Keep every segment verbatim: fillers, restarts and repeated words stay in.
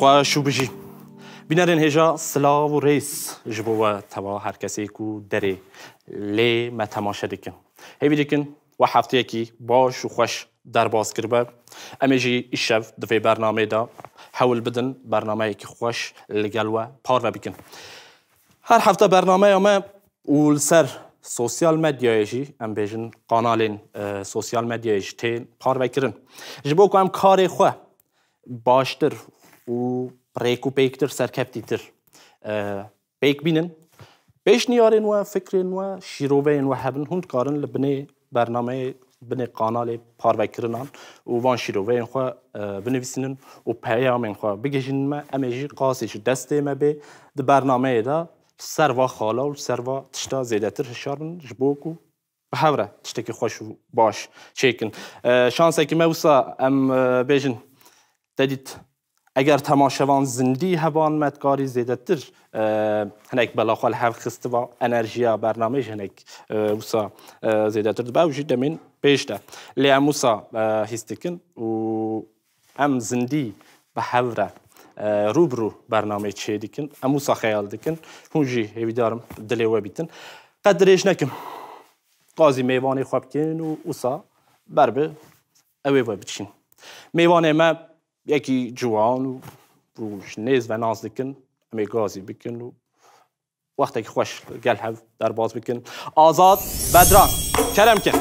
Baş û bijî. Bînerên hêja, silav û rêz ji bo we teva her kesê ku derê lê me temaşe dikin. Hêvî dikin we hefteyekî baş û xweş derbas kiribe. Em ê jî îşev di vê bernameyê de hewl bidin bernameyekî xweş li gel we parve bikin. Her hefte bernameya me û li ser sosyal medyayê jî, em bêjin kanalên, e, sosyal medyayê jî tên parvekirin. Ji bo ku em karê xwe baştir û rêk û pêktir, serkeftîtir, e, pêk bînin, pêşniyarên we, fikrên we, şîroveyên we hebin, hûn dikarin li binê bernameyê, binê kanalê parvekirinan û van şîroveyên xwe, e, binivîsînin û peyamên xwe bigihîjînin me. Em ê jî qasî ji destê me bê di bernameyê de li ser va xala û li ser va tişta zêdetir hişyar bin, ji bo ku bi hev re tiştekî xweş û baş çêkin. E, şansekî me wisa em, e, bêjin, te dît, eger temaşevan zindî heban me dikarî zêdetir, e, hinek bela xwe li hev xistiba, enerjiya bernameyê jî hinek, e, wisa, e, zêdetir dibe û jî demên pêş de. Lê em wisa, e, hîs dikin û em zindî bi hev re, e, rû bi rû bernameyê çê dikin. Em wisa xeyal dikin. Hûn jî hêvîdarim dilê we bîtin. Qet dirêj nekim. Qazî mêvanê xwe bikin û wisa ber bi ew ê ve biçîn. Mêvanê me yekî ciwan û rû ji nêz ve nas dikin. Em ê gazî bikin û wextekî xweş gel hev derbas bikin. Azad Bedran. Kerem ke.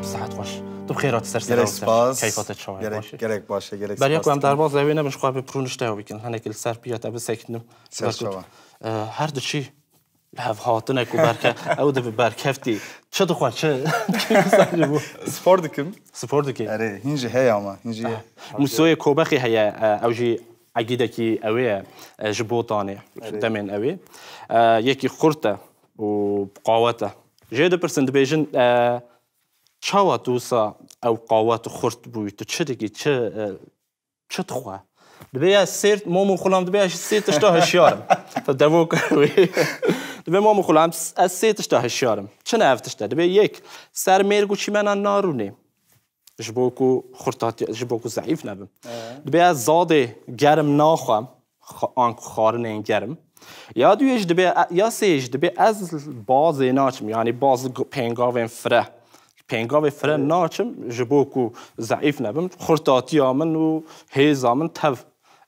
Saet xweş. Tu bi xêr hatî ser Gerek spas. Keyfa te çawa? Gerek, baş e? Gerek baş e, gerek Beriya spas ku em dikim. Derbaz ew ê nebin, ji xwe bi pronîşteya bikin. Hinek li ser piya te bisekinin. Ser çawa? E, her diçî li hev hatine ku berke-, ew dibi berkeftî. Çi dixwe, çi? Çi ji bo? Spor dikim. Spor dikî? Erê, hîn jî heye ama, hîn jî. Eh, Musoyê Kobexê heye, e, ew jî egîdekî ew ê ye, e, ji Botanê, Erê. Demên ew ê. E, yekî xurt e û qawet e. Jê dipirsin, dibêjin, e, çawa tu wisa ew qawet û xurt bûyî, tu çi dikî, çi, e, çi dixwe? Dibê ez sêr, mom û xulam dibê ez ji sê tişta hişyar im. Devok wê. Dibê mom û xulam ez sê tişta hişyar im. Çi ne ev tişt e? Dibê yek, ser mêrg û çîmena narûnê. Ji bo ku xurt hatiye, ji bo ku zeîf nebim. Ee. Dibê ez zadê germ naxwem, xa-, an xwarinên germ. Ya duyê jî dibê, ya sê jî dibê ez bazê naçim, yanî baz g-, pêngavên fire. Pêngavê fire naçim, ji bo ku zeîf nebim. Xurtatiya min û hêza min tev,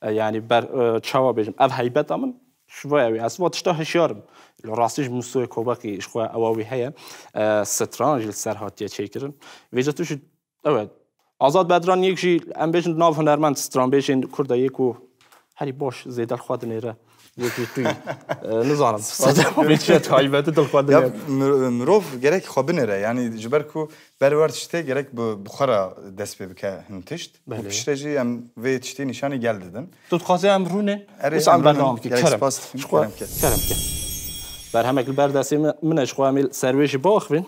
e, yanî ber, e, çawa bêjim, ev heybeta min ji vê ew ê. Ez va tişta hişyar im. Li rastî jî Musoyê Kobexî ji xwe ewa wî heye. E, stran jî li ser hatiye çêkirin. Vêca tu jî, ew e. Azad Bedran yek jî, em bêjin, nav hunermend stranbêjên Kurd e, yê ku herî baş zêde li xwe dinêre. Yek jî tu yî. E, nizanim. Spas. Sedema vê çiye taybet e, dil xwe Ya, dinêre. mir-, mirov gerek xwe binêre. Yanî ji ber ku ber wer tiştê gerek bi, bi xwe re dest pê bike hin tişt. Û Belê. Piştre jî em vê tiştê nîşanî gel didin. Tu dixwazî em rûnê? Erê, Wisa em em berdewam rûnê. Bikin. Gerek Kerem. spas dikim, Ji xwe kerem ke. kerem ke. Berhemek li ber destê min, min e, ji xwe em ê ser wê jî biaxivin.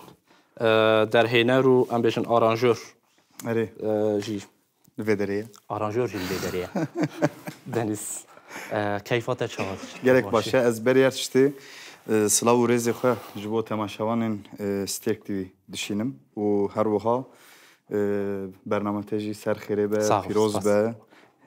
E, derhêner û em bêjin aranjör, Erê. e, jî. Li vê derê ye. Aranjör jî li vê derê ye. Deniz, e, keyfa te çawa? Gerek Başî? baş e. Ez berê her tiştê, e, silav û rêzê xwe ji bo temaşevanên, e, Stêrk T V dişînim û her wiha, e, bername te jî ser xêrê be, Sağ ol, pîroz spas. be.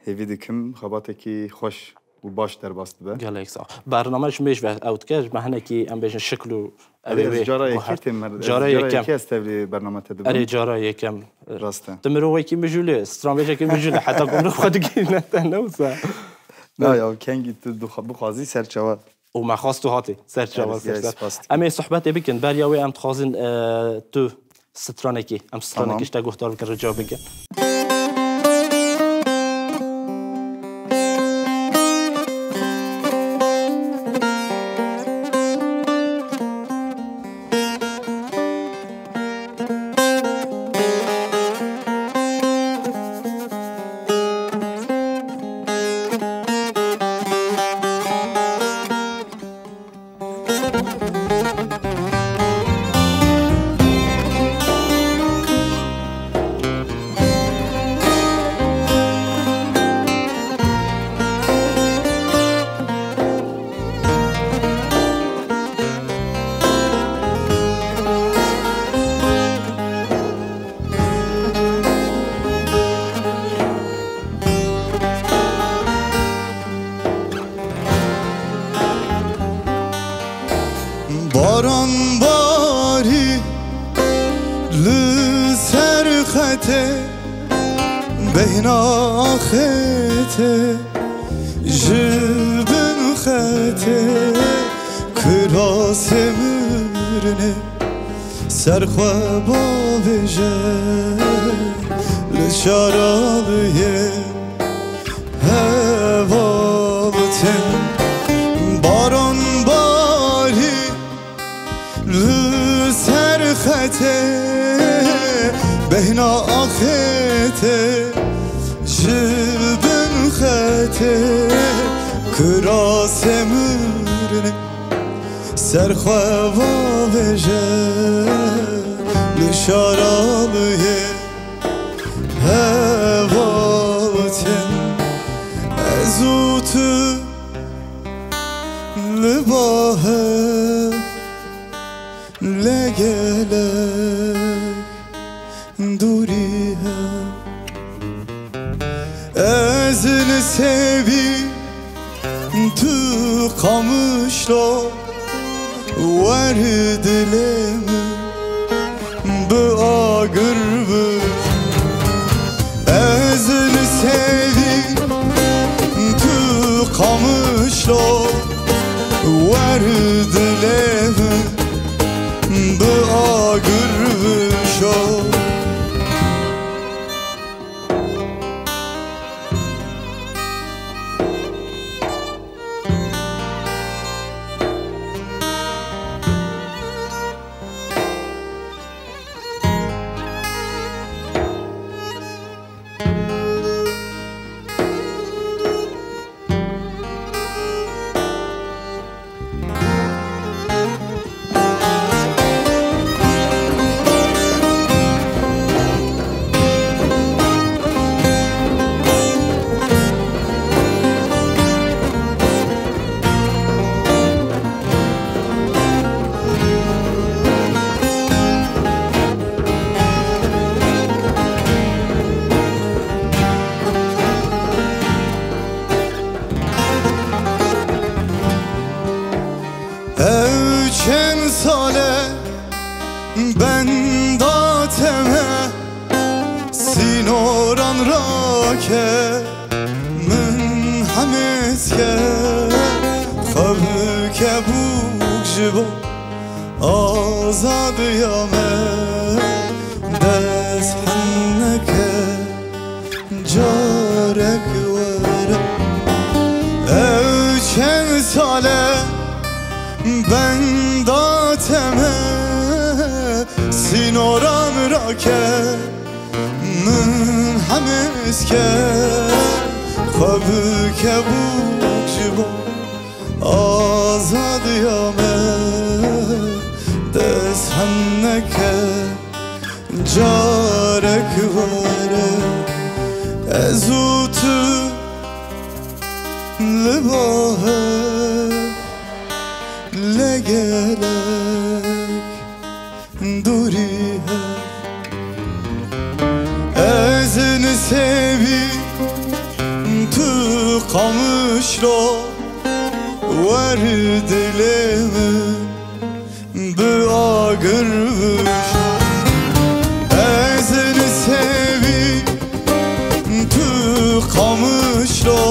Hêvî dikim xebatekî xweş û baş derbas dibe. Gelek sağ ol. Bername ji mêj ve ew dike, ji me hinekî em bêjin şikl û Erê, ew ê ez wê cara yekê guhar. têm her-, ez Cara cara yekem. yekê ez tevlî bername te dibim. Erê, cara yekem. Rast e. Tu mirovekî mijûl î, stranbêjekî mijûl î, heta ku mirov xwe digihîne te ne wisa. Na ya, kengî tu dixwa-, bixwazî ser çawa. Û me xwest tu hatî, ser çawa Erê, ser gerek ser. spas dikim. Em ê sohbetê bikin, beriya wê em dixwazin, e, tu stranekê, em stranekê Tamam. ji te guhdar bikin, rica bikin. Baran barî li ser xetê, bêhna axêtê ji bin xetê, kirasê mirinê ser xwe bavêje li şaraliyê. Heval tên baran barî li ser xetê, bêhna axêtê ji bin xetê, kirasê mirinê ser xwe vavêje li şaraliyê. Heval tên ez û tu li ba hev, lê gelek dûrî hev. Ez li Sêvî, tu Qamişlo, wer dilê min bi agir bi. Ez li Sêvî, tu Qamişlo, wer dilê min bi agir bişo. Ew çend sal e benda te me, sînoran rake min hemêz ke. Xwe bike bûk ji bo azadiya me, dest hen neke. Carek were, ew çend sal e benda te me, sînoran rake min hemêz ke. Xwe bike bûk ji bo azadiya me, dest hen neke. Carek were, ez û tu li ba hev, lê gelek dûrî hev. Ez li Sêvî, tu Qamişlo, wer dilê min bi agir bişo. Ez li Sêvî, tu Qamişlo,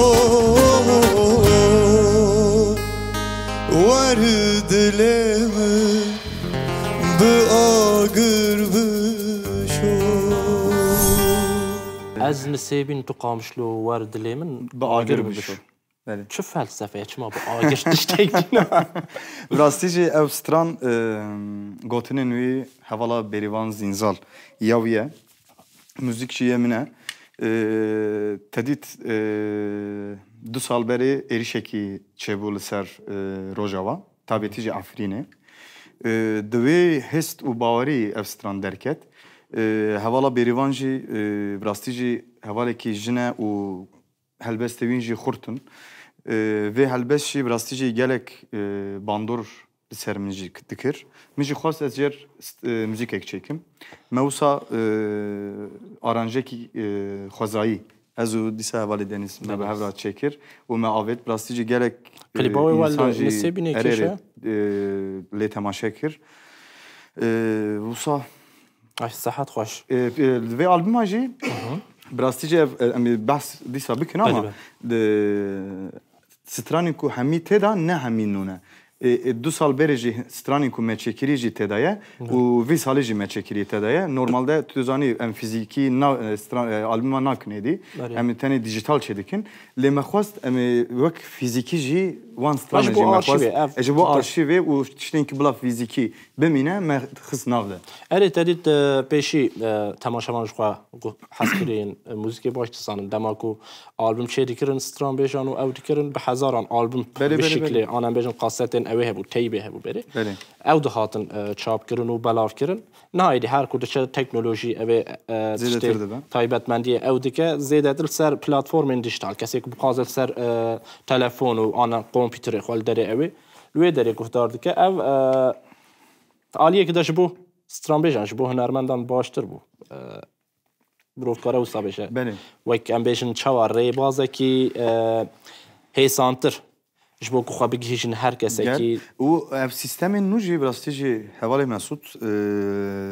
wer dilê min bi agir bişo. Ez li Sêvî, tu Qamişlo, wer dilê min bi agir bişo. Belê. Çi felsefe ye, çima bi agir tiştek tîna? Bi rastî jî ev stran, e, gotinên wî hevala Bêrîvan Zînzal ya wî ye. Muzîk jî yê min e. E, te dît, e, du sal berê êrişekî çêbû li ser, e, Rojava. Taybetî jî Efrînê. E, di wê hêst û bawerî ev stran derket. E, hevala Bêrîvan jî, e, bi rastî jî hevalekî jin e û helbestê wîn jî xurt in. E, vê helbest jî bi rastî jî gelek, e, bandor li ser min jî dikir. Min jî xwest ez jêr st-, e, muzîkek çêkim. Me wisa, e, aranjekî, e, xwezayî Ez û dîsa hevalê Denîz me bi hev Denîz. re çêkir û me avêt. Bi rastî jî gelek e, Klîba wê wel însan jî nisê bînê erê kêşe? rê, e, lê temaşe kir. E, Wisa Ay, sehet xweş. e, e, li vê albuma jî bi rastî jî ev, e, em ê behs dîsa bikin ama Belê, di stranên ku hemî tê de ne hemî nû ne. E, e, du sal berê jî stranên ku me çêkirî jî tê de ye û vî salê jî me çêkirî tê de ye. Normalde tu zanî em fîzîkî na, e, stran, e, albuma nakin êdî. Belê. Em ê tenê dijital çêdikin. Lê me xwest em ê wek fîzîkî jî wan stranên ji bo jî me arşîvê, xwest. ev E, ji bo tutar- arşîvê û tiştên ku bila fîzîkî bimîne me xist nav de. Erê te dît, e, pêşî, e, temaşevan ji xwe gu-, hezkirîn, e, muzîkê baş dizanin. Dema ku album çê dikirin, stranbêjan û ew dikirin, bi hezaran album Belê, bi belê, şiklê, an em bêjin kasetên ew ê hebû, teybê hebû berê. Belê. Ew dihatin, e, çap kirin û belav kirin. Niha êdî her ku diçe teknolojî ev ê, e, Zêdetir tiştê dibe. taybetmendiyê ew dike, zêdetir li ser platformên dijital. Kesê ku bixwaze li ser, e, telefon û an kompîterê xwe li derê ew ê, li wê derê guhdar dike. Ev, e, aliyekî de ji bo stranbêjan, ji bo hunermendan baştir bû. E, Mirov dikare wisa bêje. Belê. Wek em bêjin çawa rêbazekî, e, hêsantir ji bo ku xwe bigihîjin her kesekî. Û ev sîstemên nû jî bi rastî jî hevalê Mesûd,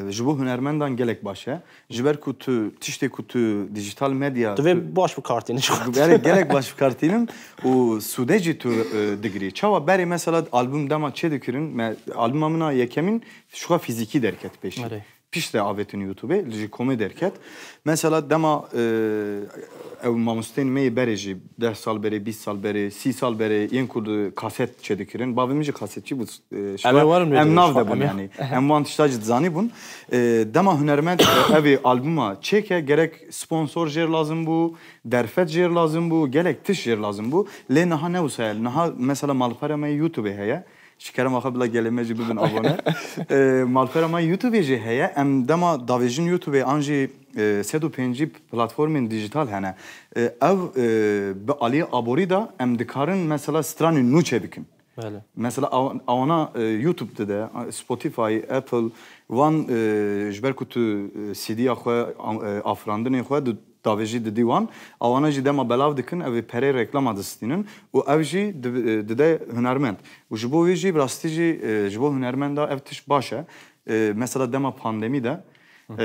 e, ji bo hunermendan gelek baş e. Ji ber ku tu tiştê ku tu dijital medya Tu vê tu- baş bikartînî ji xwe. Gelek, gelek baş bikartînim û sûde jî tu, e, digirî. Çawa berê mesela album dema çê dikirin, me, albuma min a yekemîn ji xwe fîzîkî derket pêşî. Erê. Piştre avêtin YouTubeê, li ji komê derket. Mesela dema, e, ew mamosteyên me yê berê jî deh sal berê, bîst sal berê, sî sal berê yên ku di kaset çêdikirin. Bavê min jî kasetçî bû. E, Em ê werin wê em derê nav ji de xwe, bûn em ê- yanî. Em wan tişta jî dizanî bûn. E, dema hunermend, e, ev ê albuma çêke gerek sponsor jêr lazim bû, derfet jêr lazim bû, gelek tişt jêr lazim bû. Lê niha ne wisa ye. Niha mesela malpera me YouTubeê heye. Ji kerema xwe bila gelê me jî bibin abone. E, malpera me YouTubeê jî heye. Em dema davêjin YouTubeê an jî, e, sed û pêncî platformên dijital hene. E, ev, e, bi aliyê aborî de em dikarin mesela stranên nû çêbikin. Belê. Mesela aw- awana, e, YouTube dide, Spotify, Apple, wan, e, ji ber ku tu, e, C D'ya xwe, am- e, afirandinê xwe di davêjî didî wan, awana jî dema belav dikin, ev ê perê reklama distînin û ev jî di- e, dide hunermend. Û ji bo wê jî bi rastî jî, e, ji bo hunermenda ev tişt baş e. E, mesela dema pandemî de, e,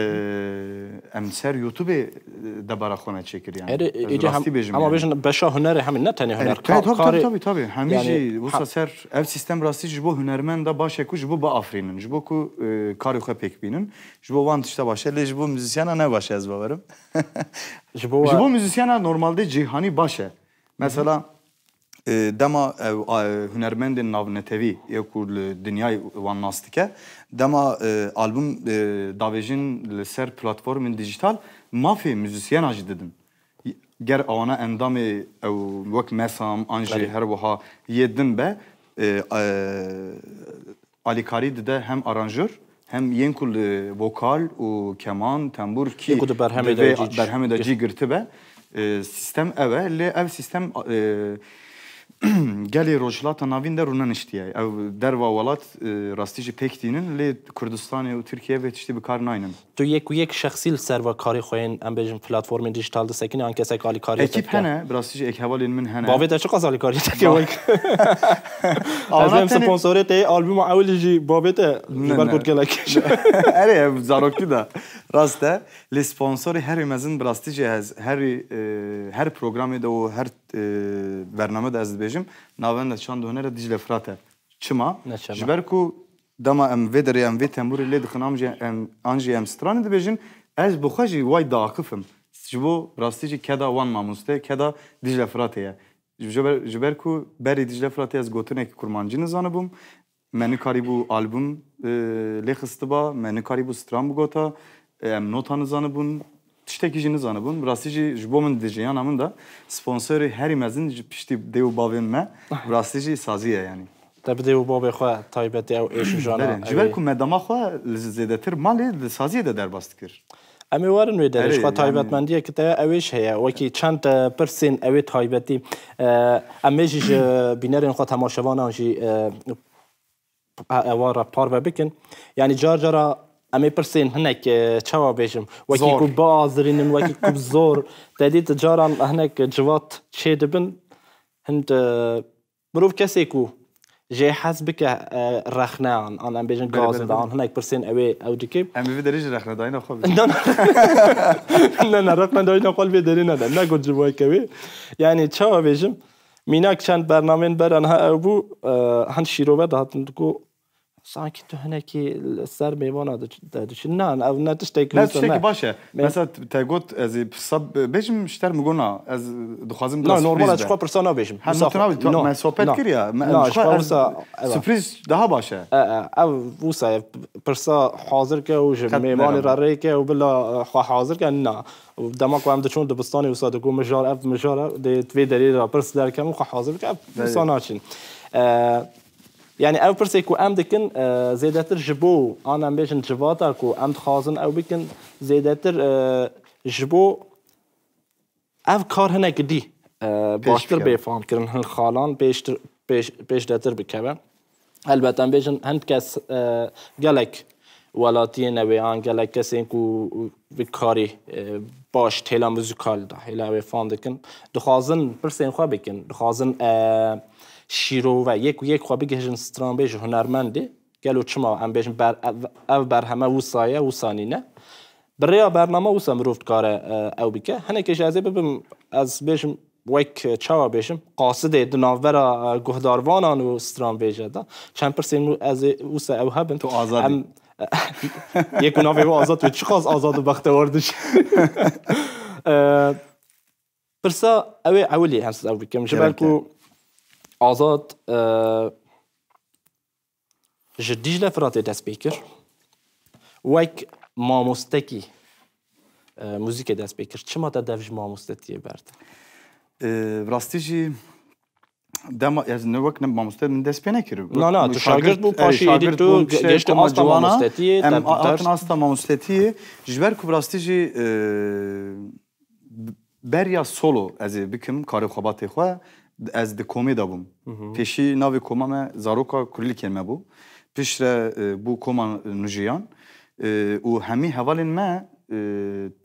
em ser YouTubeê, e, debara xwe me çêkir yani. Erê, Ez êdî rastî hem, bêjim ama yani. bêjin beşa hunerê hemî ne tenê Erê, huner. tabii, tabii, karê- tabii, tabii. Hemî yani, jî wisa ha- ser ev sîstem rastî ji bo hunermenda baş e ku ji bo biafirînin, ji bo ku, e, karê xwe pêk bînin, ji bo wan tişta baş e, lê ji bo muzîsyana ne baş e ez bawerim. Ji bo Ji bo muzîsyana normalde cîhanî baş e. Mesela, e, dema ew, a, hunermendên navnetewî yê ku li dinyayê wan nas dike, dema, e, album, e, davêjin li ser platformên dijital mafê muzîsyana jî didin. Ger awana endamê ew wek Mesam an jî Belê. her wiha yê din be, e, e, alîkarî dide hem aranjör hem yên ku li vokal û keman, tembûr kî Yê ku di berhemê di de vê cî- berhemê de cî girtibe, e, sîstem ew e. Lê ev sîstem, e, gelê Rojhilata Navîn de rûneniştiye. Ew derva welat, e, rastî jî pêk tînin, lê Kurdistanê û Tirkiye vê tiştî bi kar naynin. Tu yek û yek şexsî li ser ve karê xwe yên, em bêjin, platformên dijital disekinî an kesek alîkariyê te Ekîp dike? Hene, bi rastî jî ek hevalên min hene. Bavê te çiqas alîkariyê te dike Ba- wek? Ez Ana em tenê- sponsorê te yê albuma ewilî jî bavê te Ne, ji ber ne. got gelek. Erê, ev zaroktî de. Rast e. Lê sponsorê herî mezin bi rastî jî ez herî, e, her programê de û her, e, bername de ez dibêjim, Navenda Çand û Hunere Dicle Firat e. Çima? Ne çima. Ji ber ku dema em vê derê em vê tembûrê lê dixin, an jî em, an jî em stranê dibêjin, ez bi xwe jî way diaqifim. Ji bo rastî jî keda wan mamoste, keda Dicle Firatê ye. Ji ber, ji ber ku berî Dicle Firatê ez gotinek kurmancî nizanibûm. Me nikarîbû album, e, lê xistiba, me nikarîbû stran bigota, e, em nota nizanibûn, tiştekî jî nizanibûn. Bi rastî jî ji bo min di jiyana min de sponsorê herî mezin ji piştî dê û bavên me, bi rastî jî sazî ye yanî. Te bi dê û bavê xwe taybetî ew êş û jana Belê, ji ew ber ê- ku me dema xwe li zêdetir malê li saziyê de derbas dikir. Em ê werin wê derê. Erê, Ji xwe yani- taybetmendiyek te ew êş heye. Wekî çend, e, pirsên ew ê taybetî, e, em ê jî ji bînerên xwe, temaşevanan jî, e, e, ewa re parve bikin. Yani car cara em ê pirsên hinek, e, çawa bêjim, wekî Zor. ku biazirînin, wekî ku zor. Te dît caran hinek civat çê dibin, hin, e, mirov kesê ku jê hez bike, e, rexneyan, an em bêjin Belê, belê, gazin de, belê. an hinek pirsên ew ê ew dike. Em ê vê derê jî rexnedayîna xwe bidin. Ne, ne. Ne, ne, rexnedayîna xwe li vê derê nede. Ne got ji bo weke wê. Yani çawa bêjim? Mînak çend bernamên ber anha ew bû, e, hin şîrove dihatin digo, sanki tu hinekî li ser mêvana diç-, de diçî. Na, ev ne tiştekî Ne wisa tiştekî ne. baş e. Me- Mesela te got ez ê pirsa b-, bêjim ji te re min got na, ez dixwazim Na, biraz normal surprîz ez be. xwe pirsa nabêjim. Hem Wisa tu nabî, xwe- tu, no, me sohbet no. kiriye. Me, Na, ji ji xwe xwe ez wisa, eva. surprîz daha baş e. E, e, ev wisa ye, pirsa hazir ke û ji Qet mêvanê nerema. re rê ke û bila, e, xwe hazir ke, na. Û dema ku em diçûn dibistanê wisa digo mijar, ev mijar e, dê vê derê re pirs derkem û xwe hazir bike, ev Belê. wisa naçin. E, Yani ev pirsê ku em dikin, e, zêdetir ji bo, an em bêjin civata ku em dixwazin ew bikin, zêdetir, e, ji bo ev kar hinek dî, e, Pêş baştir bikeve. bê fam kirin, hin xalan pêştir, pêş, pêşdetir bikeve. Helbet em bêjin hin kes, e, gelek welatiyên ew ê an gelek kesên ku vê karî, e, baş têla muzîkal de hêla wê fan dikin. Dixwazin pirsên xwe bikin. Dixwazin, e, şîrove, yek û yek xwe bigihîjin stranbêj û hunermendê. Gelo çima em bêjin ber-, ev, ev berheme wisa ye, wisa nîne. Bi rêya bername wisa mirov dikare, e, ew bike. Hinekê jî ez ê bibim, ez bêjim, wek, e, çawa bêjim, qasidê di navbera, e, guhdarvanan û stranbêje de. Çend pirsên wî ez ê wisa ew hebin. Tu azad î. Em, yek û navê wî Azad wê çiqas azad û bextewar diş. E, pirsa ew ê ewilî ez ew bikim. Ji ber Gerek e. ku Azad, e, ji Dîcle Firatê dest pê kir. Wek mamostekî, e, muzîkê dest pê kir. Çima te dev ji mamostetiyê berde? E, bi rastî jî dema ez ne wek ne mamoste min dest pê nekir. Na, na, Wek tu şagirt bû, erê, paşê êdî şagirt tu bûm, ge-, piştre geştî koma asta ciwana, mamostetiyê, em te a-, hatin asta mamostetiyê. Ji ber ku bi rastî jî, e, beriya solo ez ê bikim, karê xwebatê xwe, ez di komê de bûm. Hı hı. Pêşî navê koma me Zaroka Kurlikên me bû. Piştre, e, bû koma Nujiyan. E, û hemî hevalên me, e,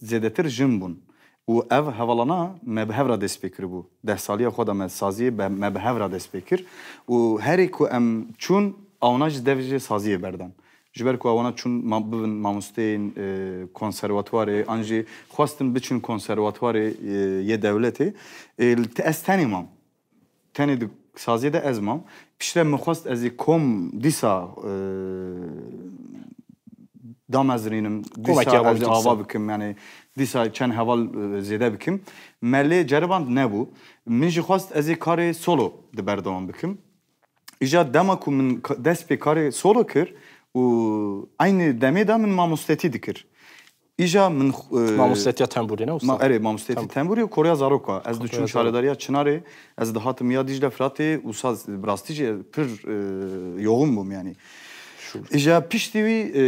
zêdetir jin bûn. Û ev hevalana me bi hev re dest pê kiribû. Deh saliya xwe de me saziyê be-, me bi hev re dest pê kir. Û herê ku em çûn, awna ji dev jê saziyê berdan. Ji ber ku ewana çûn ma-, bibin mamosteyên, e, konservatuwarê, an jî xwestin biçin konservatuwarê, e, yê dewletê. E, li te-, ez tenê mam. Tenê di saziyê de ez mam. Piştre min xwest ez ê kom dîsa, e, damezrînim, Komekî dîsa ava ez ê bikim ava sen. bikim, yani dîsa çend heval, e, zêde bikim. Me lê ceriband nebû. Min jî xwest ez ê karê solo di berdewam bikim. Îja dema ku min ka-, dest pê karê solo kir û eynî demê de min mamostetî dikir. Îja min xu-, e, Mamostetiya tembûrê ne wisa? Ma-, erê, mamostetî Tembûr. tembûrê û koriya zaroka. Ez Koriya diçûm zaroka. Şaredarîya Çinarê, ez dihatim ya Dîcle Firatê, wisa bi rastî jî pir, e, yoxin bûm yani. Şûr. Îja piştî wî, e,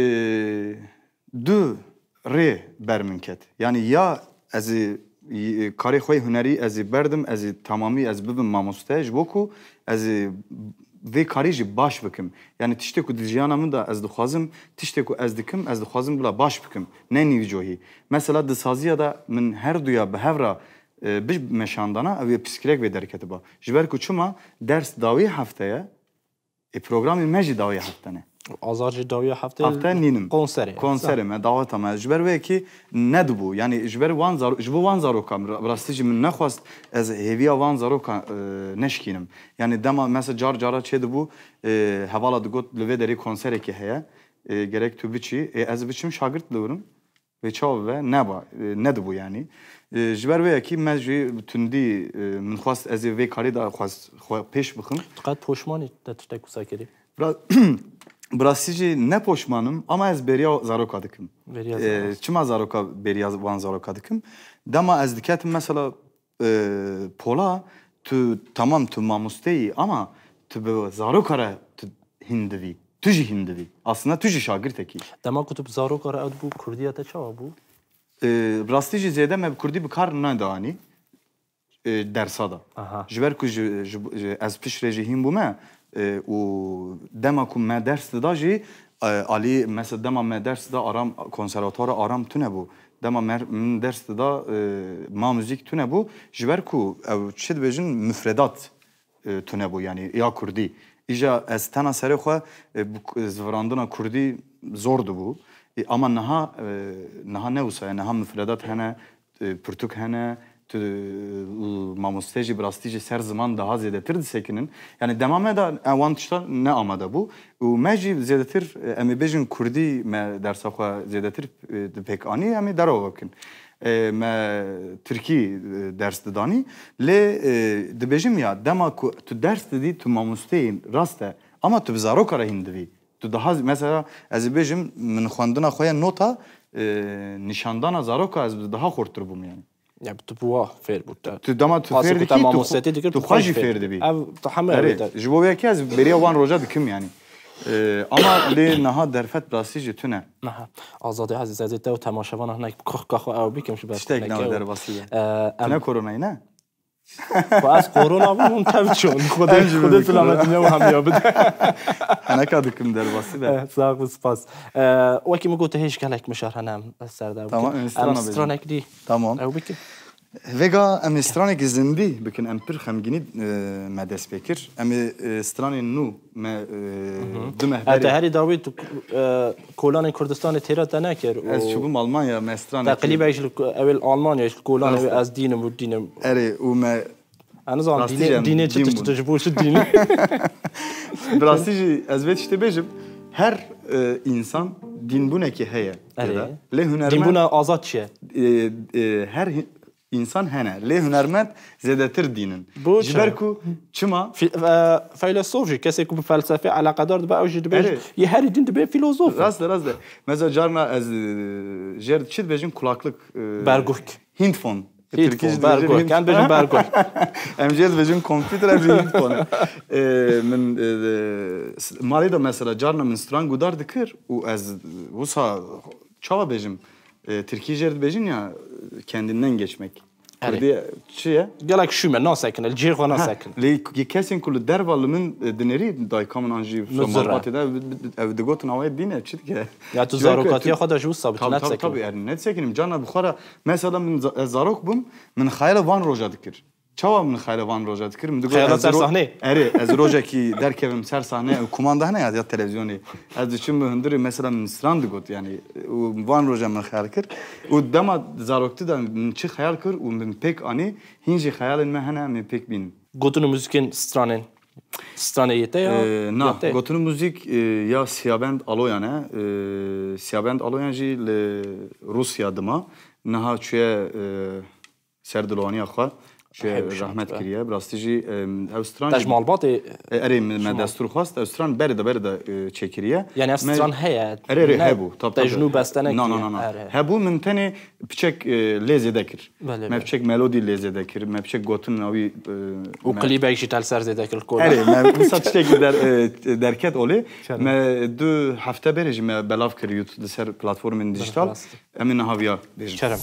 du rê ber min ket. Yani ya ez ê, e, karê xwe yê hunerî ez ê berdim, ez ê tamamî ez bibim mamoste, ji bo ku ez ê vê karî jî baş bikim. Yani tiştê ku di jiyana min de ez dixwazim, tiştê ku ez dikim, ez dixwazim bila baş bikim. Ne nîvcohî. Mesela di saziya de min her duya bi hev re, e, bimeşandana, ew ê pirsgirêk vê derketiba. Ji ber ku çima ders dawî hefte ye, ê, programê me jî dawî hefte ne. Azar jî dawiya heftê Hefte nînim. konserê. Konserê me, daweta me. Ji ber wê yekê nedibû. Yani ji ber wan zaro-, ji bo wan zarokan, bi rastî jî min nexwest ez hêviya wan zarokan, e, neşkînim. Yani dema mesela car cara çêdibû, e, hevala digot li vê derê konserekê heye. E, gerek tu biçî. E, ez biçim şagirt diwrim. Vê çawa bibe? Neba, e, nedibû yani. E, ji ber wê yekî me jî bi tundî, e, min xwest ez ê vê karî de xwest xwe pêş bixim. Tu qet poşman î te tiştek wisa kirî? Bira-, bi rastî jî ne poşman im, ama ez bêriya zaroka dikim. Bêriya E, zaroka. Çima zaroka, bêriya wan zaroka dikim? Dema ez diketim mesela, e, pola, tu tamam, tu mamosteyî, ama tu bi zaroka re tu hîn divî. Tu jî hîn divî. Aslında tu jî şagirtekî. Dema ku tu bi zaroka re ew dibû, kurdiya te çawa bû? E, bi rastî jî zêde me bi kurdî bi kar nedanî, e, dersa da. Aha. Ji ber ku ji, ji, ji, ez piştre jî hîn bûme, e, û dema ku me ders dida jî, E, alî, mesela dema me ders da Aram, konservatuara Aram tune bû. Dema mer-, min ders da, e, ma muzîk tune bû. Ji ber ku ew çi dibêjin, mufredat, e, tune bû, yanî ya kurdî. Îja ez tena serê xwe, e, bi ku-, zivirandina kurdî zor dibû. E, ama niha, e, niha ne wisa ye, niha mufredat hene, e, pirtûk hene, tu, e, mamoste jî bi rastî jî ser ziman daha zêdetir disekinin. Yani dema me de, e, wan tişta ne amade bû. Û me jî zêdetir, e, em ê bêjin kurdî me dersa xwe zêdetir, e, di pêk anî, em ê derewa bikin. E, me tirkî, e, ders didanî. Lê, e, dibêjim ya, dema ku tu ders didî, tu mamosteyî rast e. Ama tu bi zaroka re hîn divî. Tu daha, mesela, ez ê bêjim, min xwendina xwe ya nota, e, nîşandana zaroka ez bi daha xurtir bûm, yani. Ya, tu bi wa fêr bû te. Tu dema tu Qasî fêr ku te dikî, tu xwe-, mamoste dikir, tu tu xwe xwe jî jî fêr fêr dibî. Ev, tu heme Erê, ew de. Ji bo vê yekê ez bêriya wan roja dikim, yani. E, ama lê niha derfet rastî jî tune. Niha. Azadî Ezîz, ez ê te û temaşevana hinek bi kax kax ew bikim ji ber Tiştek ku nake nava û, derbasî be. e, em Tune koronayî ne? Xwe ez korona bûm, hûn tev çûn. Xwedê, Em jî Xwedê bikin. Selametî me û hemiya bide. Heneka dikim derbasî be. Eh, sax û spas. Eh, wekî min got, hêj gelek mijar hene em ser de Tamam, bikin. Em em strana bêjin. Stranek dî. Tamam. Ew bikin. Vêga em ê stranekî zindî bikin, em pir xemgînî, eh, me dest pê kir. Em ê, eh, stranên nû Me, e, Hı hı. du meh Heta berê. herî dawî tu, e, kolanên Kurdistanê têra te nekir Ez û çûbûm Almanya, me stranekî te klîbek ji li ku-, ew ê li Almanya, ji li kolanê Rast wê e. ez dînim û dînim. Erê, û me Em nizanim Rastî dînê, jî em dînê çi dîn tu, çi bûn. tu ji bo çi dînî? Bi rastî jî ez vê tiştê bêjim, her, e, însan dînbûnekî heye. Erê. Lê hunermend Dînbûna azad çi ye? E, e, her hi-, Însan hene, lê hunermend zêdetir dîn in. Bo Ji çi? ber ku çima? Fi-, e, feylesof jî, kesê ku bi felsefê eleqedar dibe, ew jî dibê Erê. yê herî din dibê filozof. Rast e, rast e. Mesela carna ez, e, jêr çi dibêjin kulaklık, e, Bergok. Hindfon. Hindfon, Tirkî jî dibêjin bergok. hindfon. Em bêjin bergok. Em jêr dibêjin kompîter, em jî hindfon. E, min, e, e, s-, malê de mesela carna min stran gudar dikir û ez wisa çawa bêjim? E, Tirkî jêr dibêjin ya, e, kendinden geçmek. Erê. Kurdî çi ye? Gelek şûme, nasekine, li cihê xwe Ha, nasekine. lê k-, kesên ku li derva li min, e, dinêrî, dayika min an jî Min zir e. malbatê de, ev, ev digotin awayê dîn e, çi dike? Ya tu Çi zarokatiya dike? xwe de ji wisa bi tu Tabii, tabii, nedisekine. tabii, yani nedisekinim. Cana bi xwe re, mesela min za-, ez zarok bûm, min xeyala van roja dikir. Çawa min xeyala van roja dikir? Min digot, Xeyala ez ser ro-, sahneyê? Erê, ez rojekî derkevim ser sahneyê, ew kumanda hene ya, ya televizyonê. Ez diçim bi hundirê, mesela min stran digot, yani, û van roja min xeyal kir. Û dema zaroktî de min çi xeyal kir û min pêk anî, hîn jî xeyalên me hene, em ê pêk bînin. Gotin û muzîkên stranên, stranê yê te ya, Ee, na, ya te? gotin û muzîk, e, ya Siyabend Aloyan e. E, Siyabend Aloyan jî li Rûsya dima. Niha çûye, e, ser dilwaniya xwe. Ji Hewşa rahmet dibe. kiriye. Bi rastî jî, em, ew stran Te ji jî malbatê E, erê, me, me Şima. destûr xwest. Ew stran berê de, berê de, e, çêkiriye. Yani ev Me stran heye. Erê, erê, Ne hebû. Tab, te tab. ji nû beste Na, na, nekiye. na, na. Erê. Hebû, min tenê piçek, e, lê zêde kir. Belê, Me belê. piçek melodî lê zêde kir. Me piçek gotin navî, e, Û me klîbek jî te li ser zêde kir, kol. Erê, me wisa tiştekî der-, e, derket olê. Çerem. Me du hefte berê jî me belav kir YouTube di ser platformên dijital. Rast. Em ê niha viya bêjin. Kerem.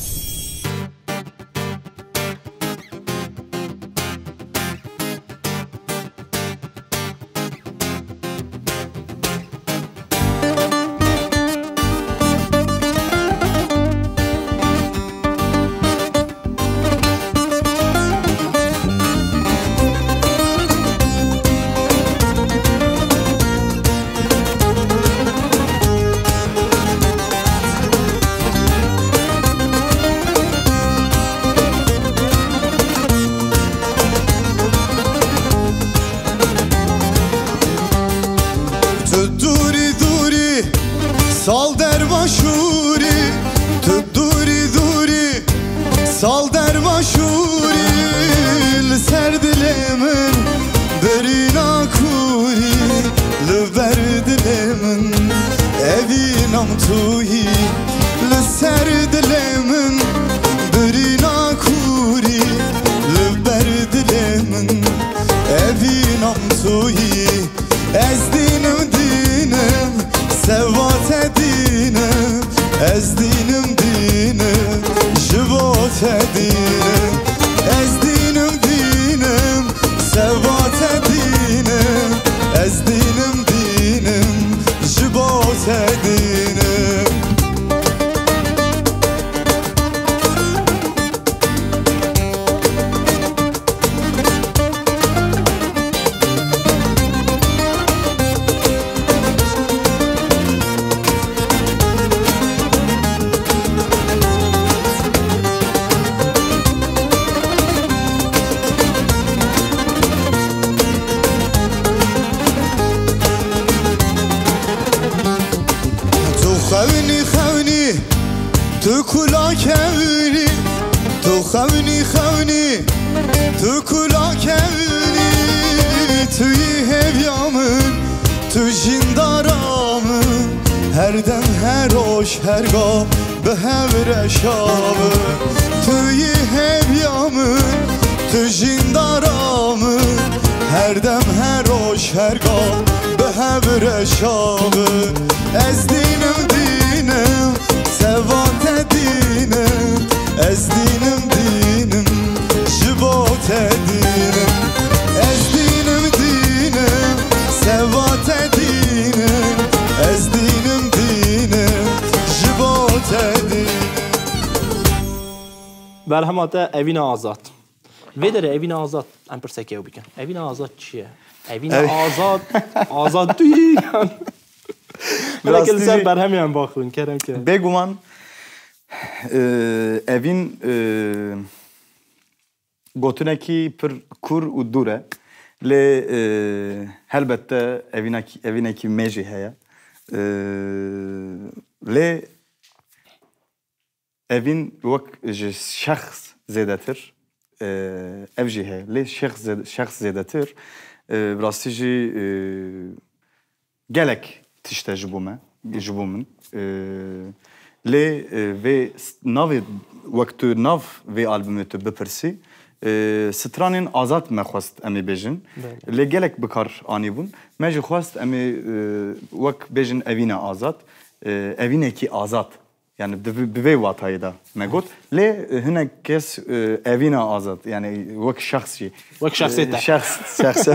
Tu dûrî dûrî, sal derbaşûrî, tu dûrî dûrî, sal derbaşûrî, li ser dilê min birîna kûrî, li ber dilê min evî nam tu yî, li ser dilê min birîna kûrî, li ber dilê min evî nam tu yî. Ez dînim, dînim, seva te dînim. Ez dînim, dînim, ji bo te dînim. Ez dînim, dînim, seva te dînim. Ez dînim, dînim, ji bo Xewnî, xewnî, tu kula kewnî, tu yî hêviya min, tu jîndara min, her dem, her roj, her ga bi hev reşa min. Tu yî hêviya min, tu jîndara min, her dem, her roj, her ga bi hev reşa min. Ez dînim, dînim, seva te dînim, ez dînim, dînim, ji bo te dînim. Ez dînim, dînim, seva te dînim, ez dînim, dînim, ji bo te dînim. Berhema te Evîna Azad. Vê derê Evîna Azad, em pirsekê ew bikin. Evîna Azad çi ye? Evîna Ev- Azad, Azad tu yî. Belki li ser berhemê em baxivin, kerem ke. Bêguman, e, Evîn, e, gotinekî pir kûr û dûr e. Lê, e, helbette evînekî, evînekî me jî heye. E, lê Evîn wek ji şexs zêdetir, e, ev jî heye. Lê şexs zê-, şexs zêdetir, e, bi rastî jî, e, gelek tişt e ji bo me, ji bo min. E, lê, e, vê s-, navê, wek tu nav vê albumê tu bipirsî, e, stranên azad me xwest em ê bêjin. Belê. Lê gelek bi kar anîbûn. Me jî xwest em ê, e, wek bêjin Evîna Azad, e, evînekî azad. Yani bi, bi vê watayê de me got. Lê, e, hinek kes, e, Evîna Azad, yani wek şexs jî. Wek şexsê te. E, şexs, şexs.